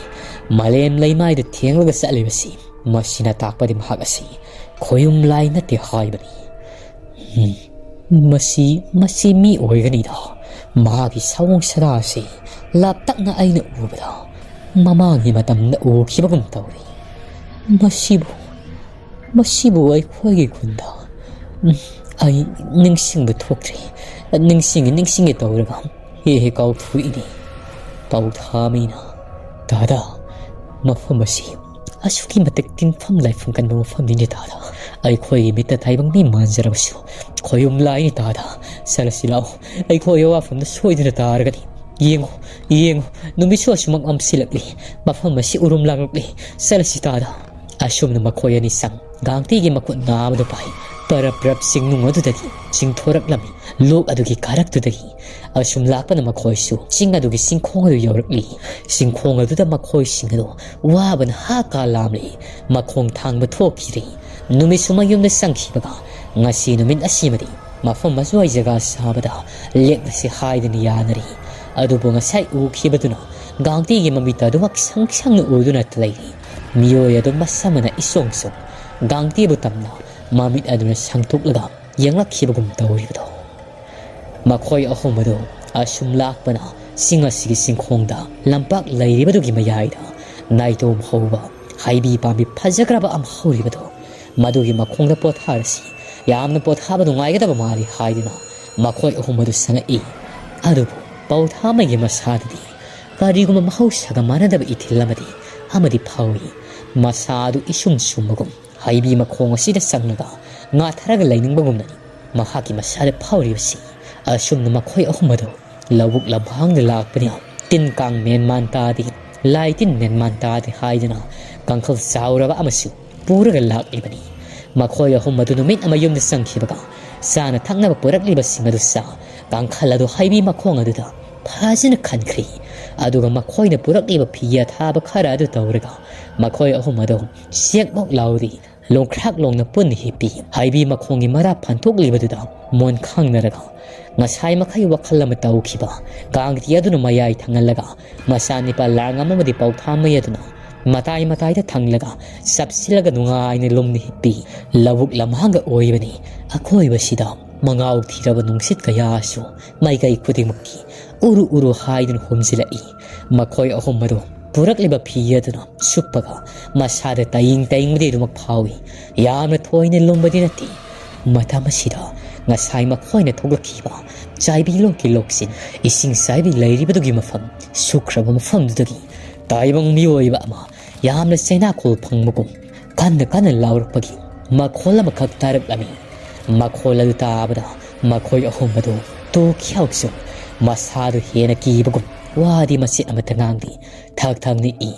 ꯃꯥꯂꯦꯝ ꯂꯩꯃꯥꯏꯗ ꯊꯦꯡꯂꯒ ꯆꯠꯂꯤꯕꯁꯤ, ꯃꯁꯤꯅ ꯇꯥꯛꯄꯗꯤ ꯃꯍꯥꯛ ꯑꯁꯤ ꯈꯣꯌꯨꯝ ꯂꯥꯏ ꯅꯠꯇꯦ ꯍꯥꯏꯕꯅꯤ꯫ ꯎꯝ, ꯃꯁꯤ, ꯃꯁꯤ ꯃꯤ ꯑꯣꯏꯒꯅꯤꯗ꯫ ꯃꯍꯥꯛꯀꯤ ꯁꯑꯣꯡ ꯁꯥꯗꯥ ꯑꯁꯤ ꯂꯥꯞꯇꯛꯅ ꯑꯩꯅ ꯎꯕꯗ ꯃꯃꯥꯡꯒꯤ ꯃꯇꯝꯗ ꯎꯈꯤꯕꯒꯨꯝ ꯇꯧꯔꯤ꯫ ꯃꯁꯤꯕꯨ, ꯃꯁꯤꯕꯨ ꯑꯩꯈꯣꯏꯒꯤ ꯈꯨꯟꯗ, ꯎꯝ, ꯑꯩ ꯅꯤꯡꯁꯤꯡꯕ ꯊꯣꯛꯇ꯭ꯔꯦ꯫ ꯅꯤꯡꯁꯤꯡꯉꯤ, ꯅꯤꯡꯁꯤꯡꯉꯤ ꯇꯧꯔꯒ ꯍꯦ ꯍꯦ ꯀꯥꯎꯊꯣꯛꯏꯅꯤ꯫" ꯄꯥꯎꯊꯥꯃꯤꯅ, "ꯗꯥꯗꯥ, ꯃꯐꯝ ꯑꯁꯤ ꯑꯁꯨꯛꯀꯤ ꯃꯇꯤꯛ ꯇꯤꯟꯐꯝ ꯂꯥꯏꯐꯝ ꯀꯟꯕ ꯃꯐꯝꯅꯤꯅꯦ ꯗꯥꯗꯥ꯫ ꯑꯩꯈꯣꯏꯒꯤ ꯃꯤꯠꯇ ꯇꯥꯏꯕꯪ ꯃꯤ ꯃꯥꯟꯖꯔꯕꯁꯨ ꯈꯣꯌꯨꯝ ꯂꯥꯏꯅꯤ ꯗꯥꯗꯥ꯫ ꯆꯠꯂꯁꯤ ꯂꯥꯛꯑꯣ, ꯑꯩꯈꯣꯏ ꯑꯋꯥꯐꯝꯗ ꯁꯣꯏꯗꯅ ꯇꯥꯔꯒꯅꯤ꯫ ꯌꯦꯡꯉꯨ, ꯌꯦꯡꯉꯨ, ꯅꯨꯃꯤꯠꯁꯨ ꯑꯁꯨꯃꯛ ꯃꯝꯁꯤꯜꯂꯛꯂꯤ꯫ ꯃꯐꯝ ꯑꯁꯤ ꯎꯔꯨꯝ ꯂꯥꯡꯂꯛꯂꯤ꯫ ꯆꯠꯂꯁꯤ ꯗꯥꯗꯥ꯫" ꯑꯁꯨꯝꯅ ꯃꯈꯣꯏ ꯑꯅꯤ ꯆꯪ ꯒꯥꯡꯇꯤꯒꯤ ꯃꯈꯨꯠ ꯅꯥꯝꯃꯗꯨ ꯄꯥꯏ꯫ ꯄꯔꯞ ꯄꯔꯞ ꯆꯤꯡꯅꯨꯡ ꯑꯗꯨꯗꯒꯤ ꯆꯤꯡꯊꯣꯔꯛꯂꯝꯃꯤ꯫ ꯂꯣꯛ ꯑꯗꯨꯒꯤ ꯀꯥꯔꯛꯇꯨꯗꯒꯤ ꯑꯁꯨꯝ ꯂꯥꯛꯄꯅ ꯃꯈꯣꯏꯁꯨ ꯆꯤꯡ ꯑꯗꯨꯒꯤ ꯆꯤꯡꯈꯣꯡ ꯑꯗꯨ ꯌꯧꯔꯛꯂꯤ꯫ ꯆꯤꯡꯈꯣꯡ ꯑꯗꯨꯗ ꯃꯈꯣꯏꯁꯤꯡ ꯑꯗꯨ ꯋꯥꯕꯅ ꯍꯥ ꯀꯥ ꯂꯥꯝꯂꯤ꯫ ꯃꯈꯣꯡ ꯊꯥꯡꯕ ꯊꯣꯛꯈꯤꯔꯦ꯫ ꯅꯨꯃꯤꯠꯁꯨ ꯃꯌꯨꯝꯗ ꯆꯪꯈꯤꯕꯒ ꯉꯁꯤ ꯅꯨꯃꯤꯠ ꯑꯁꯤꯃꯗꯤ ꯃꯐꯝ ꯑꯁ꯭ꯋꯥꯏ ꯖꯒꯥ ꯁꯥꯕꯗ ꯂꯦꯛꯂꯁꯤ ꯍꯥꯏꯗꯨꯅ ꯌꯥꯅꯔꯤ꯫ ꯑꯗꯨꯕꯨ ꯉꯁꯥꯏ ꯎꯈꯤꯕꯗꯨꯅ ꯒꯥꯡꯇꯤꯒꯤ ꯃꯃꯤꯠꯇ ꯑꯗꯨꯃꯛ ꯁꯪ ꯁꯪꯅ ꯎꯗꯨꯅ ꯂꯩꯔꯤ꯫ ꯃꯤꯑꯣꯏ ꯑꯗꯨ ꯃꯁꯝ ꯃꯅꯥ ꯏꯁꯣꯡ ꯁꯣꯡ ꯒꯥꯡꯇꯤꯕꯨ ꯇꯝꯅ ꯃꯃꯤꯠ ꯑꯗꯨꯅ ꯁꯪꯇꯣꯛꯂꯒ ꯌꯦꯡꯂꯛꯈꯤꯕꯒꯨꯝ ꯇꯧꯔꯤꯕꯗꯣ꯫ ꯃꯈꯣꯏ ꯑꯍꯨꯝ ꯑꯗꯨ ꯑꯁꯨꯝ ꯂꯥꯛꯄꯅ ꯆꯤꯡ ꯑꯁꯤꯒꯤ ꯆꯤꯡꯈꯣꯡꯗ ꯂꯝꯄꯥꯛ ꯂꯩꯔꯤꯕꯗꯨꯒꯤ ꯃꯌꯥꯏꯗ ꯅꯥꯏꯇꯣꯝ ꯍꯧꯕ ꯍꯩꯕꯤ ꯄꯥꯝꯕꯤ ꯐꯖꯈ꯭ꯔꯕ ꯑꯃ ꯍꯧꯔꯤꯕꯗꯣ, ꯃꯗꯨꯒꯤ ꯃꯈꯣꯡꯗ ꯄꯣꯊꯥꯔꯁꯤ, ꯌꯥꯝꯅ ꯄꯣꯊꯥꯕ ꯅꯨꯡꯉꯥꯏꯒꯗꯕ ꯃꯥꯜꯂꯤ ꯍꯥꯏꯗꯨꯅ ꯃꯈꯣꯏ ꯑꯍꯨꯝ ꯑꯗꯨ ꯆꯪꯉꯛꯏ꯫ ꯑꯗꯨꯕꯨ ꯄꯧꯊꯥꯃꯩꯒꯤ ꯃꯁꯥꯗꯗꯤ ꯀꯔꯤꯒꯨꯝꯕ ꯃꯍꯧꯁꯥꯒ ꯃꯥꯟꯅꯗꯕ ꯏꯊꯤꯜ ꯑꯃꯗꯤ ꯑꯃꯗꯤ ꯐꯥꯎꯏ꯫ ꯃꯁꯥ ꯑꯗꯨ ꯏꯁꯨꯝ ꯁꯨꯝꯕꯒꯨꯝ ꯍꯩꯕꯤ ꯃꯈꯣꯡ ꯑꯁꯤꯗ ꯆꯪꯂꯒ ꯉꯥꯊꯔꯒ ꯂꯩꯅꯤꯡꯕꯒꯨꯝꯅꯅꯤ ꯃꯍꯥꯛꯀꯤ ꯃꯁꯥꯗ ꯐꯥꯎꯔꯤꯕꯁꯤ꯫ ꯑꯁꯨꯝꯅ ꯃꯈꯣꯏ ꯑꯍꯨꯝ ꯑꯗꯨ ꯂꯧꯕꯨꯛ ꯂꯝꯍꯥꯡꯗ ꯂꯥꯛꯄꯅꯤ꯫ ꯇꯤꯟ ꯀꯥꯡ ꯃꯦꯟ ꯃꯥꯟ ꯇꯥꯗꯦ, ꯂꯥꯏ ꯇꯤꯟ ꯃꯦꯟ ꯃꯥꯟ ꯇꯥꯗꯦ ꯍꯥꯏꯗꯨꯅ ꯀꯥꯡꯈꯜ ꯆꯥꯎꯔꯕ ꯑꯃꯁꯨ ꯄꯨꯔꯒ ꯂꯥꯛꯂꯤꯕꯅꯤ꯫ ꯃꯈꯣꯏ ꯑꯍꯨꯝ ꯑꯗꯨ ꯅꯨꯃꯤꯠ ꯑꯃ ꯌꯨꯝꯗ ꯆꯪꯈꯤꯕꯒ ꯆꯥꯅ ꯊꯛꯅꯕ ꯄꯨꯔꯛꯂꯤꯕꯁꯤꯡ ꯑꯗꯨ ꯆꯥ, ꯀꯥꯡꯈꯜ ꯑꯗꯨ ꯍꯩꯕꯤ ꯃꯈꯣꯡ ꯑꯗꯨꯗ ꯐꯖꯅ ꯈꯟꯈ꯭ꯔꯤ꯫ ꯑꯗꯨꯒ ꯃꯈꯣꯏꯅ ꯄꯨꯔꯛꯂꯤꯕ ꯐꯤ ꯑꯊꯥꯕ ꯈꯔ ꯑꯗꯨ ꯇꯧꯔꯒ ꯃꯈꯣꯏ ꯑꯍꯨꯝ ꯑꯗꯨ ꯆꯦꯛꯃꯣꯛ ꯂꯥꯎꯔꯤ꯫ ꯂꯣꯡꯈ꯭ꯔꯥꯛ ꯂꯣꯡꯅ ꯄꯨꯟꯅ ꯍꯤꯞꯄꯤ꯫ ꯍꯩꯕꯤ ꯃꯈꯣꯡꯒꯤ ꯃꯔꯥ ꯐꯟꯊꯣꯛꯂꯤꯕꯗꯨꯗ ꯃꯣꯟ ꯈꯪꯅꯔꯒ ꯉꯁꯥꯏ ꯃꯈꯩ ꯋꯥꯈꯜ ꯑꯃ ꯇꯧꯈꯤꯕ ꯀꯥꯡꯇꯤ ꯑꯗꯨꯅ ꯃꯌꯥꯏ ꯊꯪꯍꯜꯂꯒ ꯃꯆꯥꯅꯤꯄꯥ ꯂꯥꯡꯉꯝ ꯑꯃꯗꯤ ꯄꯧꯊꯥꯃꯩ ꯑꯗꯨꯅ ꯃꯇꯥꯏ ꯃꯇꯥꯏꯗ ꯊꯪꯂꯒ ꯆꯞꯁꯤꯜꯂꯒ ꯅꯨꯡꯉꯥꯏꯅ ꯂꯨꯝꯅ ꯍꯤꯞꯄꯤ꯫ ꯂꯧꯕꯨꯛ ꯂꯝꯍꯥꯡꯒ ꯑꯣꯏꯕꯅꯤ꯫ ꯑꯀꯣꯏꯕꯁꯤꯗ ꯃꯉꯥꯎ ꯊꯤꯔꯕ ꯅꯨꯡꯁꯤꯠ ꯀꯌꯥꯁꯨ ꯃꯥꯏꯀꯩ ꯈꯨꯗꯤꯡꯃꯛꯀꯤ ꯎꯔꯨ ꯎꯔꯨ ꯍꯥꯏꯗꯨꯅ ꯍꯨꯝꯖꯤꯜꯂꯛꯏ꯫ ꯃꯈꯣꯏ ꯑꯍꯨꯝ ꯑꯗꯨ ꯄꯨꯔꯛꯂꯤꯕ ꯐꯤ ꯑꯗꯨꯅ ꯁꯨꯞꯄꯒ ꯃꯁꯥꯗ ꯇꯌꯤꯡ ꯇꯌꯤꯡꯕꯗꯤ ꯑꯗꯨꯃꯛ ꯐꯥꯎꯏ꯫ ꯌꯥꯝꯅ ꯊꯣꯏꯅ ꯂꯨꯝꯕꯗꯤ ꯅꯠꯇꯦ꯫ ꯃꯇꯝ ꯑꯁꯤꯗ ꯉꯁꯥꯏ ꯃꯈꯣꯏꯅ ꯊꯣꯛꯂꯛꯈꯤꯕ ꯆꯥꯏꯕꯤ ꯂꯣꯛꯀꯤ ꯂꯣꯛꯁꯤꯟ ꯏꯁꯤꯡ ꯆꯥꯏꯕꯤ ꯂꯩꯔꯤꯕꯗꯨꯒꯤ ꯃꯐꯝ ꯁꯨꯈ꯭ꯔꯕ ꯃꯐꯝꯗꯨꯗꯒꯤ ꯇꯥꯏꯕꯪ ꯃꯤꯑꯣꯏꯕ ꯑꯃ ꯌꯥꯝꯅ ꯆꯩꯅꯥꯈꯣꯜ ꯐꯪꯕꯒꯨꯝ ꯀꯟꯅ ꯀꯟꯅ ꯂꯥꯎꯔꯛꯄꯒꯤ ꯃꯈꯣꯜ ꯑꯃꯈꯛ ꯇꯥꯔꯛꯂꯝꯃꯤ꯫ ꯃꯈꯣꯜ ꯑꯗꯨ ꯇꯥꯕꯗ ꯃꯈꯣꯏ ꯑꯍꯨꯝ ꯑꯗꯨ ꯇꯨ ꯈ꯭ꯌꯥꯎꯁꯨ ꯃꯁꯥꯗꯨ ꯍꯦꯟꯅ ꯀꯤꯕꯒꯨꯝ ꯋꯥꯗꯤ ꯃꯆꯦꯠ ꯑꯃꯠꯇ ꯉꯥꯡꯗꯦ꯫ ꯊꯛ ꯊꯛ ꯅꯤꯛꯏ꯫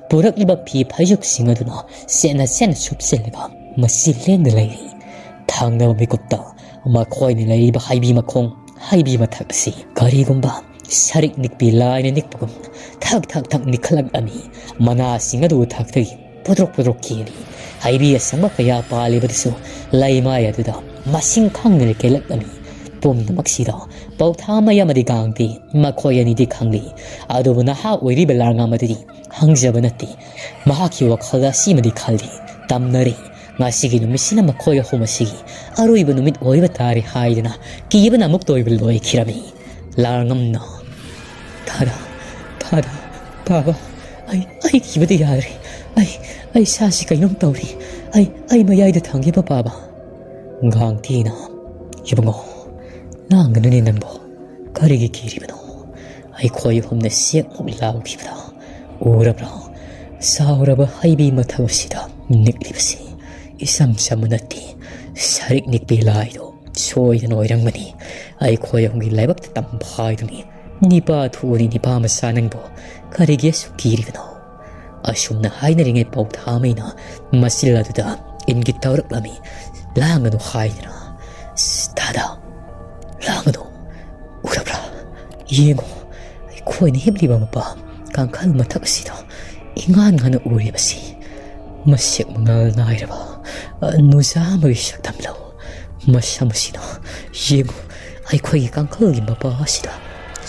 ꯄꯨꯔꯛꯂꯤꯕ ꯐꯤ ꯐꯩꯖꯨꯞꯁꯤꯡ ꯑꯗꯨꯅ ꯆꯦꯠꯅ ꯆꯦꯠꯅ ꯁꯨꯞꯆꯤꯜꯂꯒ ꯃꯆꯤ ꯂꯦꯡꯗ ꯂꯩꯔꯤ꯫ ꯊꯪꯅꯕ ꯃꯤꯀꯨꯞꯇ ꯃꯈꯣꯏꯅ ꯂꯩꯔꯤꯕ ꯍꯩꯕꯤ ꯃꯈꯣꯡ, ꯍꯩꯕꯤ ꯃꯊꯛ ꯑꯁꯤ ꯀꯔꯤꯒꯨꯝꯕ ꯁꯔꯤꯛ ꯅꯤꯛꯄꯤ ꯂꯥꯏꯅ ꯅꯤꯛꯄꯒꯨꯝ ꯊꯛ ꯊꯛ ꯊꯛ ꯅꯤꯛꯈꯠꯂꯛꯂꯝꯃꯤ꯫ ꯃꯅꯥꯁꯤꯡ ꯑꯗꯨ ꯊꯛꯇꯒꯤ ꯄꯨꯗ꯭ꯔꯣꯛ ꯄꯨꯗ꯭ꯔꯣꯛ ꯀꯦꯜꯂꯤ꯫ ꯍꯩꯕꯤ ꯑꯁꯪꯕ ꯀꯌꯥ ꯄꯥꯜꯂꯤꯕꯗꯨꯁꯨ ꯂꯩꯃꯥꯏ ꯑꯗꯨꯗ ꯃꯁꯤꯡ ꯈꯪꯗꯅ ꯀꯦꯜꯂꯛꯂꯝꯃꯤ꯫ ꯄꯨꯝꯅꯃꯛꯁꯤꯗ ꯄꯧꯊꯥꯃꯩ ꯑꯃꯗꯤ ꯀꯥꯡꯇꯤ ꯃꯈꯣꯏ ꯑꯅꯤꯗꯤ ꯈꯪꯂꯤ꯫ ꯑꯗꯨꯕꯨ ꯅꯍꯥ ꯑꯣꯏꯔꯤꯕ ꯂꯥꯔꯉꯥꯝ ꯑꯗꯨꯗꯤ ꯈꯪꯖꯕ ꯅꯠꯇꯦ꯫ ꯃꯍꯥꯛꯀꯤ ꯋꯥꯈꯜꯗ ꯑꯁꯤꯃꯗꯤ ꯈꯜꯂꯤ, ꯇꯝꯅꯔꯤ꯫ ꯉꯁꯤꯒꯤ ꯅꯨꯃꯤꯠꯁꯤꯅ ꯃꯈꯣꯏ ꯑꯍꯨꯝ ꯑꯁꯤꯒꯤ ꯑꯔꯣꯏꯕ ꯅꯨꯃꯤꯠ ꯑꯣꯏꯕ ꯇꯥꯔꯦ ꯍꯥꯏꯗꯅ ꯀꯤꯕꯅ ꯑꯃꯨꯛꯇ ꯑꯣꯏꯕ ꯂꯣꯏꯈꯤꯔꯝꯃꯤ꯫ ꯂꯥꯔꯉꯝꯅ, "ꯇꯥꯗ, ꯇꯥꯗ, ꯇꯥꯕ, ꯑꯩ ꯑꯩ ꯀꯤꯕꯗꯤ ꯌꯥꯗ꯭ꯔꯦ꯫ ꯑꯩ ꯑꯩ ꯁꯥꯁꯤ ꯀꯩꯅꯣꯝ ꯇꯧꯔꯤ꯫ ꯑꯩ ꯑꯩ ꯃꯌꯥꯏꯗ ꯊꯥꯡꯈꯤꯕ ꯄꯥꯕ꯫ ꯒꯥꯡꯊꯤꯅ, "ꯏꯕꯨꯡꯉꯣ, ꯂꯥꯡꯒꯅꯨꯅꯦ ꯅꯪꯕꯣ꯫ ꯀꯔꯤꯒꯤ ꯀꯤꯔꯤꯕꯅꯣ? ꯑꯩꯈꯣꯏ ꯑꯍꯨꯝꯅ ꯆꯦꯛꯃꯨꯛ ꯂꯥꯎꯈꯤꯕꯗ ꯎꯔꯕ꯭ꯔꯥ? ꯆꯥꯎꯔꯕ ꯍꯩꯕꯤ ꯃꯊꯛ ꯑꯁꯤꯗ ꯅꯤꯛꯂꯤꯕꯁꯤ ꯏꯆꯝ ꯆꯝꯕ ꯅꯠꯇꯦ꯫ ꯁꯔꯤꯛ ꯅꯤꯛꯄꯤ ꯂꯥꯏꯗꯣ ꯁꯣꯏꯗꯅ ꯑꯣꯏꯔꯝꯒꯅꯤ꯫ ꯑꯩꯈꯣꯏ ꯑꯍꯨꯝꯒꯤ ꯂꯥꯏꯕꯛꯇ ꯇꯝꯕ ꯍꯥꯏꯗꯨꯅꯤ꯫ ꯅꯤꯄꯥ ꯊꯣꯛꯑꯅꯤ, ꯅꯤꯄꯥ ꯃꯆꯥ ꯅꯪꯕꯨ ꯀꯔꯤꯒꯤ ꯑꯁꯨꯛ ꯀꯤꯔꯤꯕꯅꯣ?" ꯑꯁꯨꯝꯅ ꯍꯥꯏꯅꯔꯤꯉꯩ ꯄꯥꯎꯊꯥꯃꯩꯅ ꯃꯆꯤꯜ ꯑꯗꯨꯗ ꯏꯪꯒꯤꯠ ꯇꯧꯔꯛꯂꯝꯃꯤ꯫ "ꯂꯥꯡꯒꯅꯨ ꯍꯥꯏꯗꯅ꯫ ꯁ, ꯗꯥꯗꯥ, ꯂꯥꯡꯒꯅꯨ꯫ ꯎꯔꯕ꯭ꯔꯥ? ꯌꯦꯡꯉꯨ, ꯑꯩꯈꯣꯏꯅ ꯍꯤꯞꯂꯤꯕ ꯃꯄꯥ ꯀꯥꯡꯈꯜ ꯃꯊꯛ ꯑꯁꯤꯗ ꯏꯉꯥꯟ ꯉꯥꯟꯅ ꯎꯔꯤꯕꯁꯤ ꯃꯁꯦꯛ ꯃꯉꯥꯜ ꯅꯥꯏꯔꯕ, ꯑ, ꯅꯨꯖꯥ ꯑꯃꯒꯤ ꯁꯛꯇꯝꯂꯣ? ꯃꯁꯝ ꯑꯁꯤꯅ, ꯌꯦꯡꯉꯨ, ꯑꯩꯈꯣꯏꯒꯤ ꯀꯥꯡꯈꯜꯒꯤ ꯃꯄꯥ ꯑꯁꯤꯗ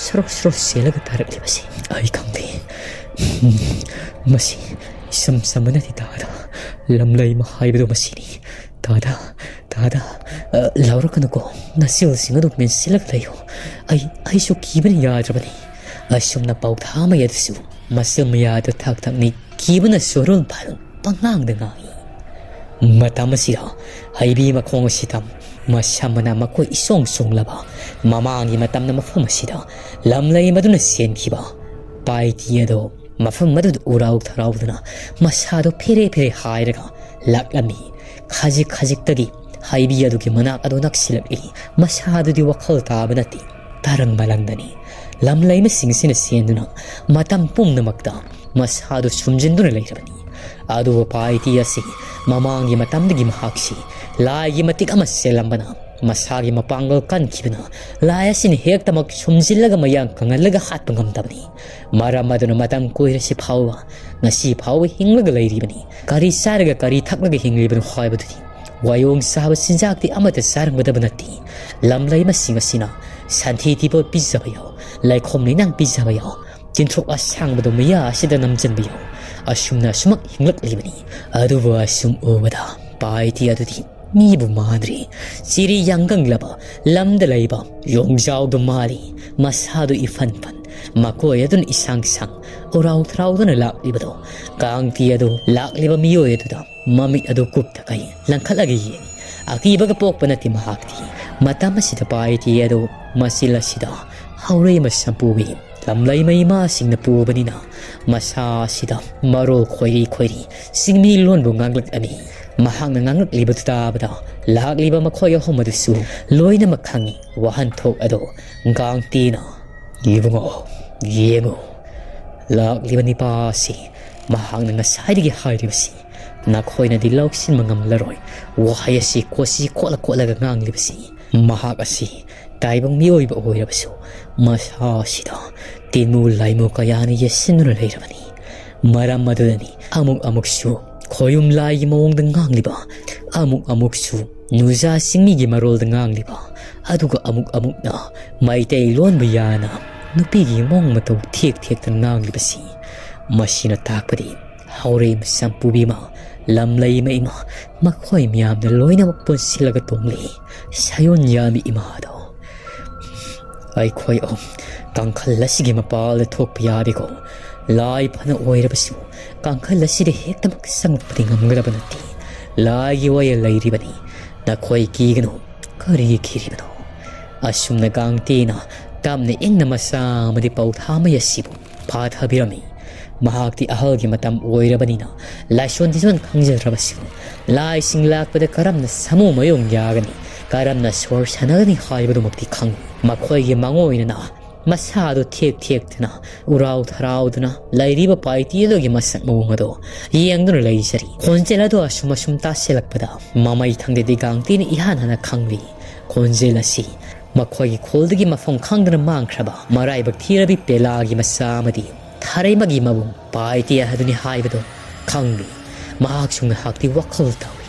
ꯁꯔꯣ ꯁꯔꯣ ꯆꯦꯜꯂꯒ ꯇꯥꯔꯛꯂꯤꯕꯁꯤ ꯑꯩ ꯈꯪꯗꯦ꯫ ꯎꯝ, ꯃꯁꯤ ꯏꯆꯝ ꯆꯝꯕ ꯅꯠꯇꯦ ꯗꯥꯗꯥ꯫ ꯂꯝꯂꯩꯃ ꯍꯥꯏꯕꯗꯣ ꯃꯁꯤꯅꯤ꯫ ꯗꯥꯗꯥ, ꯗꯥꯗꯥ, ꯑ, ꯂꯥꯎꯔꯛꯀꯅꯨꯀꯣ꯫ ꯅꯆꯤꯜꯁꯤꯡ ꯑꯗꯨ ꯃꯦꯟꯁꯤꯜꯂꯒ ꯂꯩꯌꯨ꯫ ꯑꯩ, ꯑꯩꯁꯨ ꯀꯤꯕꯅ ꯌꯥꯗ꯭ꯔꯕꯅꯤ꯫" ꯑꯁꯨꯝꯅ ꯄꯥꯎꯊꯥꯃꯩ ꯑꯗꯨꯁꯨ ꯃꯆꯤꯜ ꯃꯌꯥꯗ ꯊꯛ ꯊꯛꯅꯤ꯫ ꯀꯤꯕꯅ ꯆꯣꯔꯣꯜ ꯐꯥꯔꯣꯜ ꯄꯪꯉꯥꯡꯗ ꯉꯥꯡꯏ꯫ ꯃꯇꯝ ꯑꯁꯤꯗ ꯍꯩꯕꯤ ꯃꯈꯣꯡ ꯑꯁꯤꯗ ꯃꯁꯝ ꯃꯅꯥ ꯃꯈꯣꯏ ꯏꯁꯣꯡ ꯁꯣꯡꯂꯕ, ꯃꯃꯥꯡꯒꯤ ꯃꯇꯝꯗ ꯃꯐꯝ ꯑꯁꯤꯗ ꯂꯝꯂꯩꯃꯗꯨꯅ ꯆꯦꯟꯈꯤꯕ ꯄꯥꯏꯇꯤ ꯑꯗꯣ ꯃꯐꯝ ꯑꯗꯨꯗ ꯎꯔꯥꯎ ꯊꯔꯥꯎꯗꯨꯅ ꯃꯁꯥꯗꯣ ꯐꯦꯔꯦ ꯐꯦꯔꯦ ꯍꯥꯏꯔꯒ ꯂꯥꯛꯂꯝꯃꯤ꯫ ꯈꯖꯤꯛ ꯈꯖꯤꯛꯇꯒꯤ ꯍꯩꯕꯤ ꯑꯗꯨꯒꯤ ꯃꯅꯥꯛ ꯑꯗꯨ ꯅꯛꯁꯤꯜꯂꯛꯂꯤ꯫ ꯃꯁꯥꯗꯨꯗꯤ ꯋꯥꯈꯜ ꯇꯥꯕ ꯅꯠꯇꯦ꯫ ꯇꯔꯪ ꯃꯂꯪꯗꯅꯤ꯫ ꯂꯝꯂꯩꯃꯁꯤꯡꯁꯤꯅ ꯆꯦꯟꯗꯨꯅ ꯃꯇꯝ ꯄꯨꯝꯅꯃꯛꯇ ꯃꯁꯥꯗꯨ ꯁꯨꯝꯖꯤꯟꯗꯨꯅ ꯂꯩꯔꯕꯅꯤ꯫ ꯑꯗꯨꯕꯨ ꯄꯥꯏꯇꯤ ꯑꯁꯤ ꯃꯃꯥꯡꯒꯤ ꯃꯇꯝꯗꯒꯤ ꯃꯍꯥꯛꯁꯤ ꯂꯥꯏꯒꯤ ꯃꯇꯤꯛ ꯑꯃ ꯆꯦꯜꯂꯝꯕꯅ, ꯃꯁꯥꯒꯤ ꯃꯄꯥꯡꯒꯜ ꯀꯟꯈꯤꯕꯅ ꯂꯥꯏ ꯑꯁꯤꯅ ꯍꯦꯛꯇꯃꯛ ꯁꯨꯝꯖꯤꯜꯂꯒ ꯃꯌꯥꯡ ꯀꯪꯍꯜꯂꯒ ꯍꯥꯠꯄ ꯉꯝꯗꯕꯅꯤ꯫ ꯃꯔꯝ ꯑꯗꯨꯅ ꯃꯇꯝ ꯀꯨꯏꯔꯁꯤ ꯐꯥꯎꯕ, ꯉꯁꯤ ꯐꯥꯎꯕ ꯍꯤꯡꯂꯒ ꯂꯩꯔꯤꯕꯅꯤ꯫ ꯀꯔꯤ ꯆꯥꯔꯒ ꯀꯔꯤ ꯊꯛꯂꯒ ꯍꯤꯡꯂꯤꯕꯅꯣ ꯍꯥꯏꯕꯗꯨꯗꯤ ꯋꯥꯌꯣꯡ ꯆꯥꯕ ꯆꯤꯟꯖꯥꯛꯇꯤ ꯑꯃꯠꯇ ꯆꯥꯔꯝꯒꯗꯕ ꯅꯠꯇꯦ꯫ ꯂꯝꯂꯩꯃꯁꯤꯡ ꯑꯁꯤꯅ ꯁꯟꯊꯤ ꯊꯤꯕꯣꯠ ꯄꯤꯖꯕ ꯌꯥꯎ, ꯂꯩꯈꯣꯝ ꯂꯩꯅꯥꯡ ꯄꯤꯖꯕ ꯌꯥꯎ, ꯇꯤꯟꯊ꯭ꯔꯣꯛ ꯑꯁꯥꯡꯕꯗꯣ ꯃꯌꯥ ꯑꯁꯤꯗ ꯅꯝꯖꯟꯕ ꯌꯥꯎ, ꯑꯁꯨꯝꯅ ꯑꯁꯨꯃꯛ ꯍꯤꯡꯂꯛꯂꯤꯕꯅꯤ꯫ ꯑꯗꯨꯕꯨ ꯑꯁꯨꯝ ꯎꯕꯗ ꯄꯥꯏꯇꯤ ꯑꯗꯨꯗꯤ ꯃꯤꯕꯨ ꯃꯥꯟꯗ꯭ꯔꯤ꯫ ꯆꯤꯔꯤ ꯌꯥꯡꯒꯪꯂꯕ ꯂꯝꯗ ꯂꯩꯕ ꯌꯣꯡꯖꯥꯎꯗꯨ ꯃꯥꯜꯂꯤ꯫ ꯃꯁꯥꯗꯨ ꯏꯐꯟ ꯐꯟ, ꯃꯈꯣꯏ ꯑꯗꯨꯅ ꯏꯁꯥꯡ ꯁꯥꯡ ꯎꯔꯥꯎ ꯊꯔꯥꯎꯗꯨꯅ ꯂꯥꯛꯂꯤꯕꯗꯣ, ꯀꯥꯡꯇꯤ ꯑꯗꯨ ꯂꯥꯛꯂꯤꯕ ꯃꯤꯑꯣꯏ ꯑꯗꯨꯗ ꯃꯃꯤꯠ ꯑꯗꯨ ꯀꯨꯞꯇꯈꯩ ꯂꯪꯈꯠꯂꯒ ꯌꯦꯡꯏ꯫ ꯑꯀꯤꯕꯒ ꯄꯣꯛꯄ ꯅꯠꯇꯦ ꯃꯍꯥꯛꯇꯤ꯫ ꯃꯇꯝ ꯑꯁꯤꯗ ꯄꯥꯏꯇꯤ ꯑꯗꯨ ꯃꯆꯤꯜ ꯑꯁꯤꯗ ꯍꯧꯔꯛꯏ ꯃꯁꯝꯄꯨꯒꯤ ꯂꯝꯂꯩꯃ ꯏꯃꯥꯁꯤꯡꯅ ꯄꯨꯕꯅꯤꯅ, ꯃꯁꯥ ꯑꯁꯤꯗ ꯃꯔꯣꯜ ꯈꯣꯏꯔꯤ ꯈꯣꯏꯔꯤ ꯆꯤꯡꯃꯤ ꯂꯣꯟꯕꯨ ꯉꯥꯡꯂꯛꯂꯝꯃꯤ꯫ ꯃꯍꯥꯛꯅ ꯉꯥꯡꯂꯛꯂꯤꯕꯗꯨ ꯇꯥꯕꯗ ꯂꯥꯛꯂꯤꯕ ꯃꯈꯣꯏ ꯑꯍꯨꯝ ꯑꯗꯨꯁꯨ ꯂꯣꯏꯅꯃꯛ ꯈꯪꯏ ꯋꯥꯍꯟꯊꯣꯛ ꯑꯗꯨ꯫ ꯀꯥꯡꯇꯤꯅ, "ꯏꯕꯨꯡꯉꯣ, ꯌꯦꯡꯉꯨ, ꯂꯥꯛꯂꯤꯕ ꯅꯤꯄꯥ ꯑꯁꯤ ꯃꯍꯥꯛꯅ ꯉꯁꯥꯏꯗꯒꯤ ꯍꯥꯏꯔꯤꯕꯁꯤ ꯅꯈꯣꯏꯅꯗꯤ ꯂꯧꯁꯤꯟꯕ ꯉꯝꯂꯔꯣꯏ꯫ ꯋꯥꯍꯩ ꯑꯁꯤ ꯀꯣꯠꯁꯤ ꯀꯣꯠꯂ ꯀꯣꯠꯂꯒ ꯉꯥꯡꯂꯤꯕꯁꯤ꯫ ꯃꯍꯥꯛ ꯑꯁꯤ ꯇꯥꯏꯕꯪ ꯃꯤꯑꯣꯏꯕ ꯑꯣꯏꯔꯕꯁꯨ ꯃꯁꯥ ꯑꯁꯤꯗ ꯇꯤꯟꯃꯨ ꯂꯥꯏꯃꯨ ꯀꯌꯥꯅ ꯌꯦꯠꯁꯤꯟꯗꯨꯅ ꯂꯩꯔꯕꯅꯤ꯫ ꯃꯔꯝ ꯑꯗꯨꯅꯅꯤ ꯑꯃꯨꯛ ꯑꯃꯨꯛꯁꯨ ꯈꯣꯌꯨꯝ ꯂꯥꯏꯒꯤ ꯃꯑꯣꯡꯗ ꯉꯥꯡꯂꯤꯕ, ꯑꯃꯨꯛ ꯑꯃꯨꯛꯁꯨ ꯅꯨꯖꯥ ꯆꯤꯡꯃꯤꯒꯤ ꯃꯔꯣꯜꯗ ꯉꯥꯡꯂꯤꯕ, ꯑꯗꯨꯒ ꯑꯃꯨꯛ ꯑꯃꯨꯛꯅ ꯃꯩꯇꯩꯂꯣꯟꯕꯨ ꯌꯥꯅ ꯅꯨꯄꯤꯒꯤ ꯃꯑꯣꯡ ꯃꯇꯧ ꯊꯦꯛ ꯊꯦꯛꯇꯅ ꯉꯥꯡꯂꯤꯕꯁꯤ꯫ ꯃꯁꯤꯅ ꯇꯥꯛꯄꯗꯤ ꯍꯧꯔꯦꯝ ꯁꯝꯄꯨꯕꯤ ꯏꯃꯥ, ꯂꯝꯂꯩꯃ ꯏꯃꯥ, ꯃꯈꯣꯏ ꯃꯌꯥꯝꯅ ꯂꯣꯏꯅꯃꯛ ꯄꯨꯟꯁꯤꯜꯂꯒ ꯇꯣꯡꯂꯤ ꯁꯌꯣꯟ ꯌꯥꯝꯕꯤ ꯏꯃꯥꯗꯣ꯫ ꯑꯩꯈꯣꯏ ꯑꯍꯨꯝ ꯀꯥꯡꯈꯜ ꯑꯁꯤꯒꯤ ꯃꯄꯥꯜꯗ ꯊꯣꯛꯄ ꯌꯥꯗꯦꯀꯣ꯫ ꯂꯥꯏ ꯐꯅ ꯑꯣꯏꯔꯕꯁꯨ ꯀꯥꯡꯈꯜ ꯑꯁꯤꯗ ꯍꯦꯛꯇꯃꯛ ꯆꯪꯂꯛꯄꯗꯤ ꯉꯝꯒꯗꯕ ꯅꯠꯇꯦ꯫ ꯂꯥꯏꯒꯤ ꯋꯥꯌꯦꯜ ꯂꯩꯔꯤꯕꯅꯤ꯫ ꯅꯈꯣꯏ ꯀꯤꯒꯅꯨ꯫ ꯀꯔꯤꯒꯤ ꯀꯤꯔꯤꯕꯅꯣ?" ꯑꯁꯨꯝꯅ ꯀꯥꯡꯇꯤꯅ ꯇꯞꯅ ꯏꯪꯅ ꯃꯆꯥ ꯑꯃꯗꯤ ꯄꯧꯊꯥꯃꯩ ꯑꯁꯤꯕꯨ ꯐꯥꯊꯕꯤꯔꯝꯃꯤ꯫ ꯃꯍꯥꯛꯇꯤ ꯑꯍꯜꯒꯤ ꯃꯇꯝ ꯑꯣꯏꯔꯕꯅꯤꯅ ꯂꯥꯏꯁꯣꯟ ꯇꯤꯁꯣꯟ ꯈꯪꯖꯗ꯭ꯔꯕꯁꯨ ꯂꯥꯏꯁꯤꯡ ꯂꯥꯛꯄꯗ ꯀꯔꯝꯅ ꯁꯥꯃꯨ ꯃꯌꯣꯡ ꯌꯥꯒꯅꯤ, ꯀꯔꯝꯅ ꯁꯣꯔ ꯁꯥꯟꯅꯒꯅꯤ ꯍꯥꯏꯕꯗꯨꯃꯛꯇꯤ ꯈꯪꯏ꯫ ꯃꯈꯣꯏꯒꯤ ꯃꯥꯡꯑꯣꯏꯅꯅ ꯃꯁꯥꯗꯨ ꯊꯦꯛ ꯊꯦꯛꯇꯨꯅ, ꯎꯔꯥꯎ ꯊꯔꯥꯎꯗꯨꯅ ꯂꯩꯔꯤꯕ ꯄꯥꯏꯇꯤ ꯑꯗꯨꯒꯤ ꯃꯁꯛ ꯃꯑꯣꯡ ꯑꯗꯨ ꯌꯦꯡꯗꯨꯅ ꯂꯩꯖꯔꯤ꯫ ꯈꯣꯟꯖꯦꯜ ꯑꯗꯨ ꯑꯁꯨꯝ ꯑꯁꯨꯝ ꯇꯥꯁꯤꯜꯂꯛꯄꯗ ꯃꯃꯩ ꯊꯪꯗꯗꯤ ꯀꯥꯡꯇꯤꯅ ꯏꯍꯥꯟ ꯍꯥꯟꯅ ꯈꯪꯂꯤ꯫ ꯈꯣꯟꯖꯦꯜ ꯑꯁꯤ ꯃꯈꯣꯏꯒꯤ ꯈꯨꯜꯗꯒꯤ ꯃꯐꯝ ꯈꯪꯗꯅ ꯃꯥꯡꯈ꯭ꯔꯕ ꯃꯔꯥꯏꯕꯛ ꯊꯤꯔꯕꯤ ꯄꯦꯂꯥꯒꯤ ꯃꯆꯥ ꯑꯃꯗꯤ ꯊꯥꯔꯩꯃꯒꯤ ꯃꯕꯨꯡ ꯄꯥꯏꯇꯦ ꯑꯗꯨꯅꯤ ꯍꯥꯏꯕꯗꯨ ꯈꯪꯂꯤ꯫ ꯃꯍꯥꯛꯁꯨ ꯉꯥꯏꯍꯥꯛꯇꯤ ꯋꯥꯈꯜ ꯇꯧꯏ꯫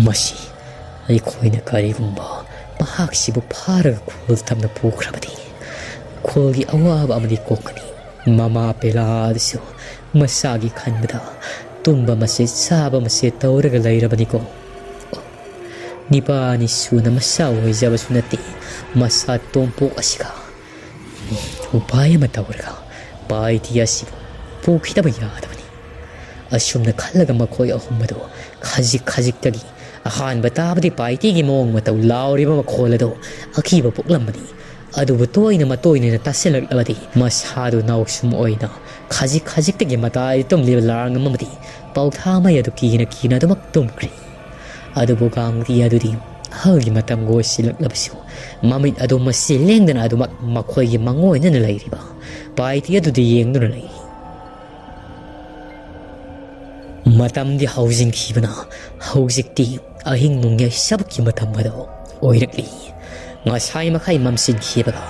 "ꯃꯁꯤ ꯑꯩꯈꯣꯏꯅ ꯀꯔꯤꯒꯨꯝꯕ ꯃꯍꯥꯛꯁꯤꯕꯨ ꯐꯥꯔꯒ ꯈꯨꯜ ꯇꯝꯅ ꯄꯨꯈ꯭ꯔꯕꯗꯤ ꯈꯨꯜꯒꯤ ꯑꯋꯥꯕ ꯑꯃꯗꯤ ꯀꯣꯛꯀꯅꯤ꯫ ꯃꯃꯥ ꯄꯦꯂꯥ ꯑꯗꯨꯁꯨ ꯃꯁꯥꯒꯤ ꯈꯟꯕꯗ ꯇꯨꯝꯕ ꯃꯁꯦ ꯆꯥꯕ ꯃꯁꯦ ꯇꯧꯔꯒ ꯂꯩꯔꯕꯅꯤꯀꯣ꯫ ꯅꯤꯄꯥꯅꯤ ꯁꯨꯅ ꯃꯆꯥ ꯑꯣꯏꯖꯕꯁꯨ ꯅꯠꯇꯦ꯫ ꯃꯆꯥ ꯇꯣꯝꯄꯣꯛ ꯑꯁꯤꯒ ꯎꯄꯥꯏ ꯑꯃ ꯇꯧꯔꯒ ꯄꯥꯏꯇꯤ ꯑꯁꯤꯕꯨ ꯄꯨꯈꯤꯗꯕ ꯌꯥꯗꯕꯅꯤ꯫ ꯑꯁꯨꯝꯅ ꯈꯜꯂꯒ ꯃꯈꯣꯏ ꯑꯍꯨꯝ ꯑꯗꯨ ꯈꯖꯤꯛ ꯈꯖꯤꯛꯇꯒꯤ, ꯑꯍꯥꯟꯕ ꯇꯥꯕꯗꯤ ꯄꯥꯏꯇꯤꯒꯤ ꯃꯑꯣꯡ ꯃꯇꯧ, ꯂꯥꯎꯔꯤꯕ ꯃꯈꯣꯜ ꯑꯗꯨ ꯑꯀꯤꯕ ꯄꯣꯛꯂꯝꯕꯅꯤ꯫ ꯑꯗꯨꯕꯨ ꯇꯣꯏꯅ ꯃꯇꯣꯏꯅꯅ ꯇꯥꯁꯤꯜꯂꯛꯂꯕꯗꯤ ꯃꯁꯥꯗꯨ ꯅꯥꯎꯁꯨꯝ ꯑꯣꯏꯅ ꯈꯖꯤꯛ ꯈꯖꯤꯛꯇꯒꯤ ꯃꯇꯥꯏ ꯇꯨꯝꯂꯤꯕ ꯂꯥꯡꯉꯝ ꯑꯃꯗꯤ ꯄꯥꯎꯊꯥ ꯃꯩ ꯑꯗꯨ ꯀꯤꯅ ꯀꯤꯅ ꯑꯗꯨꯃꯛ ꯇꯨꯝꯈ꯭ꯔꯤ꯫ ꯑꯗꯨꯕꯨ ꯒꯥꯡꯗꯤ ꯑꯗꯨꯗꯤ ꯑꯍꯜꯒꯤ ꯃꯇꯝꯒ ꯑꯣꯏꯁꯤꯜꯂꯛꯂꯕꯁꯨ ꯃꯃꯤꯠ ꯑꯗꯨ ꯃꯁꯤ ꯂꯦꯡꯗꯅ ꯑꯗꯨꯃꯛ ꯃꯈꯣꯏꯒꯤ ꯃꯪꯑꯣꯏꯅꯅ ꯂꯩꯔꯤꯕ ꯄꯥꯏꯇꯤ ꯑꯗꯨꯗ ꯌꯦꯡꯗꯨꯅ ꯂꯩꯔꯤ꯫ ꯃꯇꯝꯗꯤ ꯍꯧꯖꯤꯟꯈꯤꯕꯅ ꯍꯧꯖꯤꯛꯇꯤ ꯑꯍꯤꯡ ꯅꯣꯡꯌꯥꯏ ꯁꯕꯛꯀꯤ ꯃꯇꯝ ꯑꯗꯨ ꯑꯣꯏꯔꯛꯂꯤ꯫ ꯉꯁꯥꯏ ꯃꯈꯩ ꯃꯝꯁꯤꯟꯈꯤꯕꯒ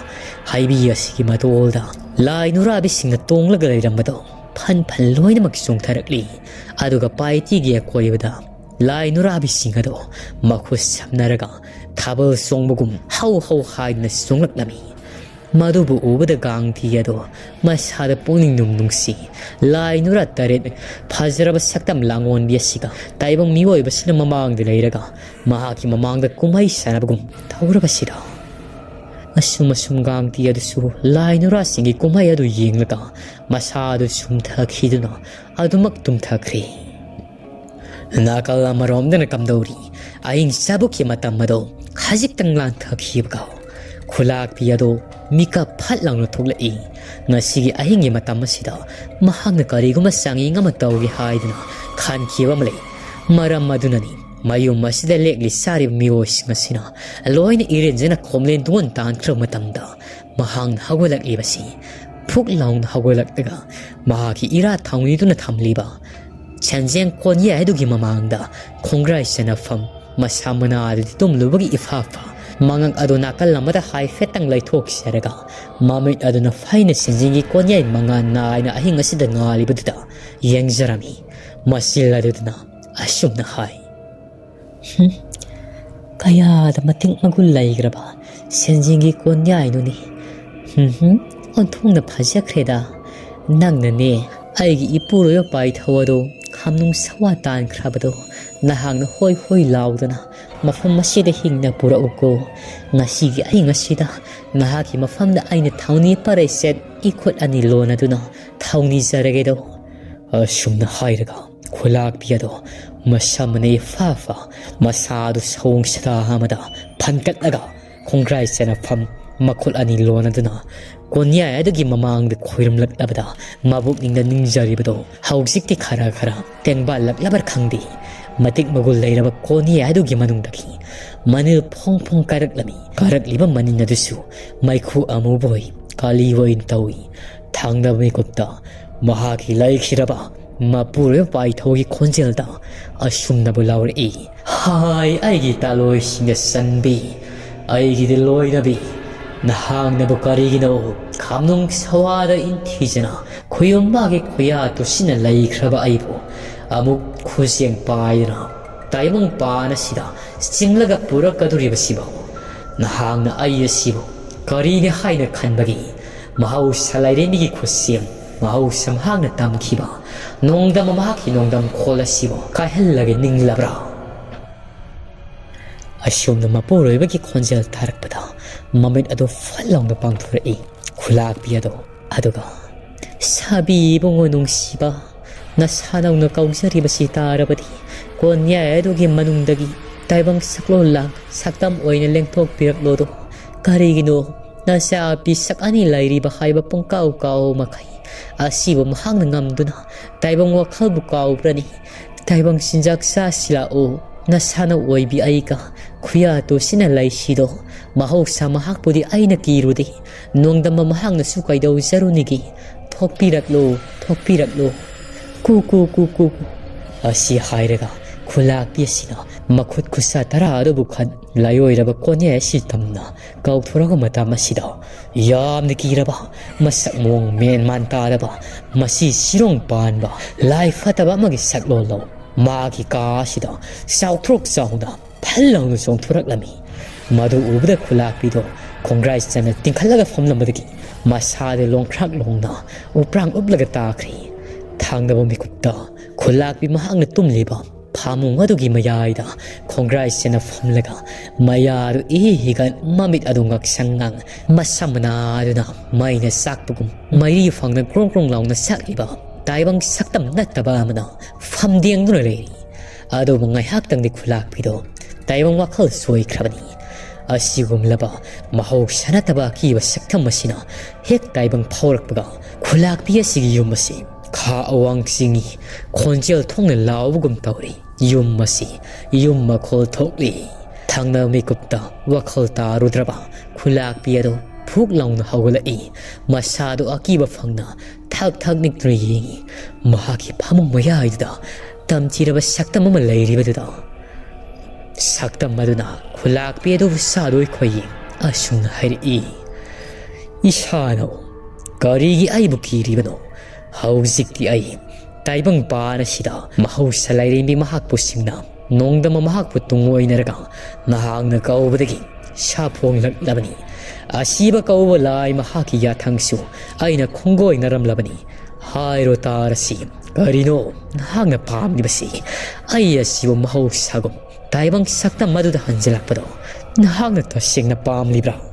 ꯍꯩꯕꯤ ꯑꯁꯤꯒꯤ ꯃꯇꯣꯜꯗ ꯂꯥꯏ ꯅꯨꯔꯥꯕꯤꯁꯤꯡꯅ ꯇꯣꯡꯂꯒ ꯂꯩꯔꯝꯕꯗꯣ ꯐꯟ ꯐꯟ ꯂꯣꯏꯅꯃꯛ ꯆꯣꯡꯊꯔꯛꯂꯤ꯫ ꯑꯗꯨꯒ ꯄꯥꯏꯇꯤꯒꯤ ꯑꯀꯣꯏꯕꯗ ꯂꯥꯏ ꯅꯨꯔꯥꯕꯤꯁꯤꯡ ꯑꯗꯣ ꯃꯈꯨꯠ ꯁꯝꯅꯔꯒ ꯊꯥꯕꯜ ꯆꯣꯡꯕꯒꯨꯝ ꯍꯧ ꯍꯧ ꯍꯥꯏꯗꯨꯅ ꯆꯣꯡꯂꯛꯂꯝꯃꯤ꯫ ꯃꯗꯨꯕꯨ ꯎꯕꯗ ꯒꯥꯡꯊꯤ ꯑꯗꯣ ꯃꯁꯥꯗ ꯄꯨꯛꯅꯤꯡ ꯅꯨꯡ ꯅꯨꯡꯁꯤ꯫ ꯂꯥꯏ ꯅꯨꯔꯥ ꯇꯔꯦꯠ ꯐꯖꯔꯕ ꯁꯛꯇꯝ ꯂꯥꯡꯑꯣꯟꯕꯤ ꯑꯁꯤꯒ ꯇꯥꯏꯕꯪ ꯃꯤꯑꯣꯏꯕꯁꯤꯅ ꯃꯃꯥꯡꯗ ꯂꯩꯔꯒ ꯃꯍꯥꯛꯀꯤ ꯃꯃꯥꯡꯗ ꯀꯨꯝꯍꯩ ꯁꯥꯟꯅꯕꯒꯨꯝ ꯇꯧꯔꯕꯁꯤꯗ, ꯑꯁꯨꯝ ꯑꯁꯨꯝ ꯒꯥꯡꯊꯤ ꯑꯗꯨꯁꯨ ꯂꯥꯏ ꯅꯨꯔꯥꯁꯤꯡꯒꯤ ꯀꯨꯝꯍꯩ ꯑꯗꯨ ꯌꯦꯡꯂꯒ ꯃꯁꯥ ꯑꯗꯨ ꯁꯨꯝꯊꯈꯤꯗꯨꯅ ꯑꯗꯨꯃꯛ ꯇꯨꯝꯊꯈ꯭ꯔꯦ꯫ ꯅꯥꯀꯜ ꯑꯃꯔꯣꯝꯗꯅ ꯀꯝꯗꯧꯔꯤ? ꯑꯍꯤꯡ ꯆꯥꯕꯨꯛꯀꯤ ꯃꯇꯝ ꯑꯗꯣ ꯈꯖꯤꯛꯇꯪ ꯂꯥꯟꯊꯈꯤꯕꯒ ꯈꯨꯂꯥꯛꯄꯤ ꯑꯗꯣ ꯃꯤꯀꯞ ꯐꯠ ꯂꯥꯎꯅ ꯊꯣꯛꯂꯛꯏ꯫ ꯉꯁꯤꯒꯤ ꯑꯍꯤꯡꯒꯤ ꯃꯇꯝ ꯑꯁꯤꯗ ꯃꯍꯥꯛꯅ ꯀꯔꯤꯒꯨꯝꯕ ꯆꯥꯡꯌꯦꯡ ꯑꯃ ꯇꯧꯒꯦ ꯍꯥꯏꯗꯨꯅ ꯈꯟꯈꯤꯕ ꯑꯃ ꯂꯩ꯫ ꯃꯔꯝ ꯑꯗꯨꯅꯅꯤ ꯃꯌꯨꯝ ꯑꯁꯤꯗ ꯂꯦꯛꯂꯤ ꯆꯥꯔꯤꯕ ꯃꯤꯑꯣꯏꯁꯤꯡ ꯑꯁꯤꯅ ꯂꯣꯏꯅ ꯏꯔꯦꯟꯖꯅ ꯈꯣꯝꯂꯦꯟ ꯇꯨꯡꯑꯣꯟ ꯇꯥꯟꯈ꯭ꯔꯕ ꯃꯇꯝꯗ ꯃꯍꯥꯛꯅ ꯍꯧꯒꯠꯂꯛꯂꯤꯕꯁꯤ꯫ ꯐꯨꯛ ꯂꯥꯎꯅ ꯍꯧꯒꯠꯂꯛꯂꯒ ꯃꯍꯥꯛꯀꯤ ꯏꯔꯥ ꯊꯧꯅꯤꯗꯨꯅ ꯊꯝꯂꯤꯕ ꯁꯦꯟꯖꯦꯡ ꯀꯣꯟꯌꯥꯏ ꯑꯗꯨꯒꯤ ꯃꯃꯥꯡꯗ ꯈꯣꯡꯒ꯭ꯔꯥꯏ ꯆꯅꯐꯝ ꯃꯁꯥ ꯃꯅꯥ ꯑꯗꯨꯗꯤ ꯇꯨꯝꯂꯨꯕꯒꯤ ꯏꯐꯥꯐ ꯃꯉꯛ ꯑꯗꯨ ꯅꯥꯀꯜ ꯑꯃꯗ ꯍꯥꯏꯐꯦꯠꯇꯪ ꯂꯩꯊꯣꯛꯆꯔꯒ ꯃꯃꯤꯠ ꯑꯗꯨꯅ ꯐꯩꯅ ꯁꯦꯟꯖꯦꯡꯒꯤ ꯀꯣꯟꯌꯥꯏ ꯃꯉꯥꯜ ꯅꯥꯏꯅ ꯑꯍꯤꯡ ꯑꯁꯤꯗ ꯉꯥꯜꯂꯤꯕꯗꯨꯗ ꯌꯦꯡꯖꯔꯝꯃꯤ꯫ ꯃꯆꯤꯜ ꯑꯗꯨꯗꯨꯅ ꯑꯁꯨꯝꯅ ꯍꯥꯏ, "ꯍꯨꯝ, ꯀꯌꯥꯗ ꯃꯇꯤꯛ ꯃꯒꯨꯟ ꯂꯩꯈ꯭ꯔꯕ ꯁꯦꯟꯖꯦꯡꯒꯤ ꯀꯣꯟꯌꯥꯏꯅꯣꯅꯦ꯫ ꯍꯨꯝ ꯍꯨꯝ, ꯑꯣꯟꯊꯣꯛꯅ ꯐꯖꯈ꯭ꯔꯦꯗ꯫ ꯅꯪꯅꯅꯦ ꯑꯩꯒꯤ ꯏꯄꯨꯔꯣꯏꯕ ꯄꯥꯏꯊꯧ ꯑꯗꯣ ꯈꯥꯝꯅꯨꯡ ꯁꯋꯥ ꯇꯥꯟꯈ꯭ꯔꯕꯗꯣ ꯅꯍꯥꯛꯅ ꯍꯣꯏ ꯍꯣꯏ ꯂꯥꯎꯗꯅ ꯃꯐꯝ ꯑꯁꯤꯗ ꯍꯤꯡꯅ ꯄꯨꯔꯛꯎꯀꯣ꯫ ꯉꯁꯤꯒꯤ ꯑꯍꯤꯡ ꯑꯁꯤꯗ ꯅꯍꯥꯛꯀꯤ ꯃꯐꯝꯗ ꯑꯩꯅ ꯊꯧꯅꯤ ꯄꯔꯩꯆꯦꯠ ꯏꯈꯨꯠ ꯑꯅꯤ ꯂꯣꯟꯅꯗꯨꯅ ꯊꯧꯅꯤꯖꯔꯒꯦꯗꯣ꯫ ꯑꯁꯨꯝꯅ ꯍꯥꯏꯔꯒ ꯈꯨꯂꯥꯛꯄꯤ ꯑꯗꯣ ꯃꯁꯝ ꯑꯅꯤ ꯐꯥ ꯐꯥ ꯃꯁꯥꯗꯨ ꯁꯑꯣꯡ ꯁꯥꯗꯥ ꯑꯃꯗ ꯐꯟꯀꯠꯂꯒ ꯈꯣꯡꯒ꯭ꯔꯥꯏ ꯆꯅꯐꯝ ꯃꯈꯨꯠ ꯑꯅꯤ ꯂꯣꯟꯅꯗꯨꯅ ꯀꯣꯟꯌꯥꯏ ꯑꯗꯨꯒꯤ ꯃꯃꯥꯡꯗ ꯈꯣꯏꯔꯝꯂꯛꯂꯕꯗ ꯃꯕꯨꯛꯅꯤꯡꯗ ꯅꯤꯡꯖꯔꯤꯕꯗꯣ ꯍꯧꯖꯤꯛꯇꯤ ꯈꯔ ꯈꯔ ꯇꯦꯡꯕꯥꯜꯂꯛꯂꯕ꯭ꯔꯥ ꯈꯪꯗꯦ꯫ ꯃꯇꯤꯛ ꯃꯒꯨꯟ ꯂꯩꯔꯕ ꯀꯣꯟꯌꯥꯏ ꯑꯗꯨꯒꯤ ꯃꯅꯨꯡꯗꯒꯤ ꯃꯅꯤꯜ ꯐꯣꯡ ꯐꯣꯡ ꯀꯥꯔꯛꯂꯝꯃꯤ꯫ ꯀꯥꯔꯛꯂꯤꯕ ꯃꯅꯤꯜ ꯑꯗꯨꯁꯨ ꯃꯩꯈꯨ ꯑꯃꯨꯕ ꯑꯣꯏ ꯀꯥꯂꯤ ꯑꯣꯏꯅ ꯇꯧꯏ꯫ ꯊꯥꯡꯗꯕ ꯃꯤꯀꯨꯞꯇ ꯃꯍꯥꯛꯀꯤ ꯂꯩꯈꯤꯔꯕ ꯃꯄꯨꯔꯣꯏꯕ ꯄꯥꯏꯊꯧꯒꯤ ꯈꯣꯟꯖꯦꯜꯗ ꯑꯁꯨꯝꯅꯕꯨ ꯂꯥꯎꯔꯛꯏ, "ꯍꯥꯏ ꯑꯩꯒꯤ ꯇꯥꯂꯣꯏꯁꯤꯡꯗ ꯆꯟꯕꯤ, ꯑꯩꯒꯤꯗꯤ ꯂꯣꯏꯅꯕꯤ, ꯅꯍꯥꯛꯅꯕꯨ ꯀꯔꯤꯒꯤꯅꯣ ꯈꯥꯝꯅꯨꯡ ꯁꯋꯥꯗ ꯏꯟꯊꯤꯖꯅ ꯈꯨꯌꯨꯝꯕꯥꯒꯤ ꯈꯨꯌꯥ ꯇꯨꯁꯤꯟꯅ ꯂꯩꯈ꯭ꯔꯕ ꯑꯩꯕꯨ ꯑꯃꯨꯛ ꯈꯨꯖꯦꯡ ꯄꯥꯏꯗꯨꯅ ꯇꯥꯏꯕꯪ ꯄꯥꯟ ꯑꯁꯤꯗ ꯆꯤꯡꯂꯒ ꯄꯨꯔꯛꯀꯗꯧꯔꯤꯕꯁꯤꯕꯨ? ꯅꯍꯥꯛꯅ ꯑꯩ ꯑꯁꯤꯕꯨ ꯀꯔꯤꯅꯤ ꯍꯥꯏꯅ ꯈꯟꯕꯒꯤ ꯃꯍꯧꯁꯥ ꯂꯥꯏꯔꯦꯝꯕꯤꯒꯤ ꯈꯨꯠꯁꯦꯝ ꯃꯍꯧꯁꯥ ꯃꯍꯥꯛꯅ ꯇꯝꯈꯤꯕ ꯅꯣꯡꯗꯝ ꯃꯍꯥꯛꯀꯤ ꯅꯣꯡꯗꯝ ꯈꯣꯜ ꯑꯁꯤꯕꯨ ꯀꯥꯏꯍꯜꯂꯒꯦ ꯅꯤꯡꯂꯕ꯭ꯔꯥ?" ꯑꯁꯨꯝꯅ ꯃꯄꯨꯔꯣꯏꯕꯒꯤ ꯈꯣꯟꯖꯦꯜ ꯇꯥꯔꯛꯄꯗ ꯃꯃꯤꯠ ꯑꯗꯨ ꯐꯠ ꯂꯥꯎꯅ ꯄꯥꯡꯊꯣꯔꯛꯏ ꯈꯨꯂꯥꯛꯄꯤ ꯑꯗꯣ꯫ ꯑꯗꯨꯒ, "ꯁꯥꯕꯤ ꯏꯕꯨꯡꯉꯣ ꯅꯨꯡꯁꯤꯕ, ꯅꯁꯥꯅꯧꯅ ꯀꯧꯖꯔꯤꯕꯁꯤ ꯇꯥꯔꯕꯗꯤ ꯀꯣꯟꯌꯥꯏ ꯑꯗꯨꯒꯤ ꯃꯅꯨꯡꯗꯒꯤ ꯇꯥꯏꯕꯪ ꯁꯛꯂꯣꯟ ꯂꯥꯡ ꯁꯛꯇꯝ ꯑꯣꯏꯅ ꯂꯦꯡꯊꯣꯛꯄꯤꯔꯛꯂꯣꯗꯣ꯫ ꯀꯔꯤꯒꯤꯅꯣ ꯅꯆꯥ ꯄꯤꯁꯛ ꯑꯅꯤ ꯂꯩꯔꯤꯕ ꯍꯥꯏꯕ ꯄꯨꯡꯀꯥꯎ ꯀꯥꯎ ꯃꯈꯩ ꯑꯁꯤꯕꯨ ꯃꯍꯥꯛꯅ ꯉꯝꯗꯨꯅ ꯇꯥꯏꯕꯪ ꯋꯥꯈꯜꯕꯨ ꯀꯥꯎꯕ꯭ꯔꯅꯤ? ꯇꯥꯏꯕꯪ ꯆꯤꯟꯖꯥꯛ ꯆꯥꯁꯤ ꯂꯥꯛꯑꯣ, ꯅꯁꯥꯅꯧ ꯑꯣꯏꯕꯤ ꯑꯩꯒ ꯈꯨꯌꯥ ꯇꯣꯁꯤꯟꯅ ꯂꯩꯁꯤꯗꯣ꯫ ꯃꯍꯧꯁꯥ ꯃꯍꯥꯛꯄꯨꯗꯤ ꯑꯩꯅ ꯀꯤꯔꯨꯗꯦ, ꯅꯣꯡꯗꯝꯕ ꯃꯍꯥꯛꯅꯁꯨ ꯀꯩꯗꯧꯖꯔꯨꯅꯤꯒꯦ? ꯊꯣꯛꯄꯤꯔꯛꯂꯣ, ꯊꯣꯛꯄꯤꯔꯛꯂꯣ꯫ ꯀꯨ, ꯀꯨ, ꯀꯨ, ꯀꯨ, ꯀꯨ"꯫ ꯑꯁꯤ ꯍꯥꯏꯔꯒ ꯈꯨꯂꯥꯛꯄꯤ ꯑꯁꯤꯅ ꯃꯈꯨꯠ ꯈꯨꯠꯁꯥ ꯇꯔꯥ ꯑꯗꯨꯕꯨ ꯈꯟ ꯂꯥꯏꯑꯣꯏꯔꯕ ꯀꯣꯟꯌꯥꯏ ꯑꯁꯤ ꯇꯝꯅ ꯀꯥꯎꯊꯣꯔꯛꯄ ꯃꯇꯝ ꯑꯁꯤꯗ ꯌꯥꯝꯅ ꯀꯤꯔꯕ, ꯃꯁꯛ ꯃꯑꯣꯡ ꯃꯦꯟ ꯃꯥꯟ ꯇꯥꯗꯕ, ꯃꯁꯤ ꯁꯤꯔꯣꯡ ꯄꯥꯟꯕ ꯂꯥꯏ ꯐꯠꯇꯕ ꯑꯃꯒꯤ ꯁꯛꯂꯣꯟꯂꯣ꯫ ꯃꯥꯒꯤ ꯀꯥ ꯑꯁꯤꯗ ꯆꯥꯎꯊ꯭ꯔꯣꯛ ꯆꯥꯎꯅ ꯐꯜ ꯂꯥꯎꯅ ꯆꯣꯡꯊꯣꯔꯛꯂꯝꯃꯤ꯫ ꯃꯗꯨ ꯎꯕꯗ ꯈꯨꯂꯥꯛꯄꯤꯗꯣ ꯈꯣꯡꯒ꯭ꯔꯥꯏ ꯆꯟꯅ ꯇꯤꯡꯈꯠꯂꯒ ꯐꯝꯂꯝꯕꯗꯒꯤ ꯃꯁꯥꯗ ꯂꯣꯡꯈ꯭ꯔꯥꯛ ꯂꯣꯡꯅ ꯎꯄ꯭ꯔꯥꯡ ꯎꯞꯂꯒ ꯇꯥꯈ꯭ꯔꯦ꯫ ꯊꯥꯡꯗꯕ ꯃꯤꯀꯨꯞꯇ ꯈꯨꯂꯥꯛꯄꯤ ꯃꯍꯥꯛꯅ ꯇꯨꯝꯂꯤꯕ ꯐꯃꯨꯡ ꯑꯗꯨꯒꯤ ꯃꯌꯥꯏꯗ ꯈꯣꯡꯒ꯭ꯔꯥꯏ ꯆꯦꯟꯅ ꯐꯝꯂꯒ ꯃꯌꯥꯗꯨ ꯏꯍꯤ ꯍꯤꯒꯠ ꯃꯃꯤꯠ ꯑꯗꯨ ꯉꯛꯁꯪ ꯉꯥꯡ ꯃꯁꯝ ꯃꯅꯥꯗꯨꯅ ꯃꯩꯅ ꯆꯥꯛꯄꯒꯨꯝ ꯃꯩꯔꯤ ꯐꯪꯅ ꯒ꯭ꯔꯣꯡ ꯒ꯭ꯔꯣꯡ ꯂꯥꯎꯅ ꯆꯥꯛꯂꯤꯕ ꯇꯥꯏꯕꯪ ꯁꯛꯇꯝ ꯅꯠꯇꯕ ꯑꯃꯅ ꯐꯝꯗꯦꯡꯗꯨꯅ ꯂꯩꯔꯤ꯫ ꯑꯗꯨꯕꯨ ꯉꯥꯏꯍꯥꯛꯇꯪꯗꯤ ꯈꯨꯂꯥꯛꯄꯤꯗꯣ ꯇꯥꯏꯕꯪ ꯋꯥꯈꯜ ꯁꯣꯏꯈ꯭ꯔꯕꯅꯤ꯫ ꯑꯁꯤꯒꯨꯝꯂꯕ ꯃꯍꯧꯁꯥ ꯅꯠꯇꯕ ꯑꯀꯤꯕ ꯁꯛꯇꯝ ꯑꯁꯤꯅ ꯍꯦꯛ ꯇꯥꯏꯕꯪ ꯐꯥꯎꯔꯛꯄꯒ ꯈꯨꯂꯥꯛꯄꯤ ꯑꯁꯤꯒꯤ ꯌꯨꯝ ꯑꯁꯤ ꯈꯥ ꯑꯋꯥꯡ ꯆꯤꯡꯏ, ꯈꯣꯟꯖꯦꯜ ꯊꯣꯛꯅ ꯂꯥꯎꯕꯒꯨꯝ ꯇꯧꯔꯤ꯫ ꯌꯨꯝ ꯑꯁꯤ ꯌꯨꯝ ꯃꯈꯣꯜ ꯊꯣꯛꯂꯤ꯫ ꯊꯪꯅꯕ ꯃꯤꯀꯨꯞꯇ ꯋꯥꯈꯜ ꯇꯥꯔꯨꯗ꯭ꯔꯕ ꯈꯨꯂꯥꯛꯄꯤ ꯑꯗꯨ ꯐꯨꯛ ꯂꯥꯎꯅ ꯍꯧꯒꯠꯂꯛꯏ꯫ ꯃꯁꯥꯗꯨ ꯑꯀꯤꯕ ꯐꯪꯅ ꯊꯛ ꯊꯛ ꯅꯤꯛꯇꯨꯅ ꯌꯦꯡꯏ꯫ ꯃꯍꯥꯛꯀꯤ ꯐꯃꯨꯡ ꯃꯌꯥꯏꯗꯨꯗ ꯇꯝꯊꯤꯔꯕ ꯁꯛꯇꯝ ꯑꯃ ꯂꯩꯔꯤꯕꯗꯨꯗ ꯁꯛꯇꯝ ꯑꯗꯨꯅ ꯈꯨꯂꯥꯛꯄꯤ ꯑꯗꯨꯕꯨ ꯁꯥꯗꯣꯏ ꯈꯣꯏꯌꯦ ꯑꯁꯨꯝꯅ ꯍꯥꯏꯔꯛꯏ, "ꯏꯁꯥꯅꯧ, ꯀꯔꯤꯒꯤ ꯑꯩꯕꯨ ꯀꯤꯔꯤꯕꯅꯣ? ꯍꯧꯖꯤꯛꯇꯤ ꯑꯩ ꯇꯥꯏꯕꯪꯄꯥꯟ ꯑꯁꯤꯗ ꯃꯍꯧꯁꯥ ꯂꯥꯏꯔꯦꯝꯕꯤ ꯃꯍꯥꯛꯄꯨ ꯁꯤꯡꯅ ꯅꯣꯡꯗꯝꯕ ꯃꯍꯥꯛꯄꯨ ꯇꯨꯡꯑꯣꯏꯅꯔꯒ ꯅꯍꯥꯛꯅ ꯀꯧꯕꯗꯒꯤ ꯁꯥꯐꯣꯡꯂꯛꯂꯕꯅꯤ꯫ ꯑꯁꯤꯕ ꯀꯧꯕ ꯂꯥꯏ ꯃꯍꯥꯛꯀꯤ ꯌꯥꯊꯪꯁꯨ ꯑꯩꯅ ꯈꯣꯡꯒꯣꯏꯅꯔꯝꯂꯕꯅꯤ꯫ ꯍꯥꯏꯔꯣ ꯇꯥꯔꯁꯤ, ꯀꯔꯤꯅꯣ ꯅꯍꯥꯛꯅ ꯄꯥꯝꯂꯤꯕꯁꯤ? ꯑꯩ ꯑꯁꯤꯕꯨ ꯃꯍꯧꯁꯥꯒꯨꯝ ꯇꯥꯏꯕꯪ ꯁꯛꯇꯝ ꯑꯗꯨꯗ ꯍꯟꯖꯤꯜꯂꯛꯄꯗꯣ ꯅꯍꯥꯛꯅ ꯇꯁꯦꯡꯅ ꯄꯥꯝꯂꯤꯕ꯭ꯔꯥ?"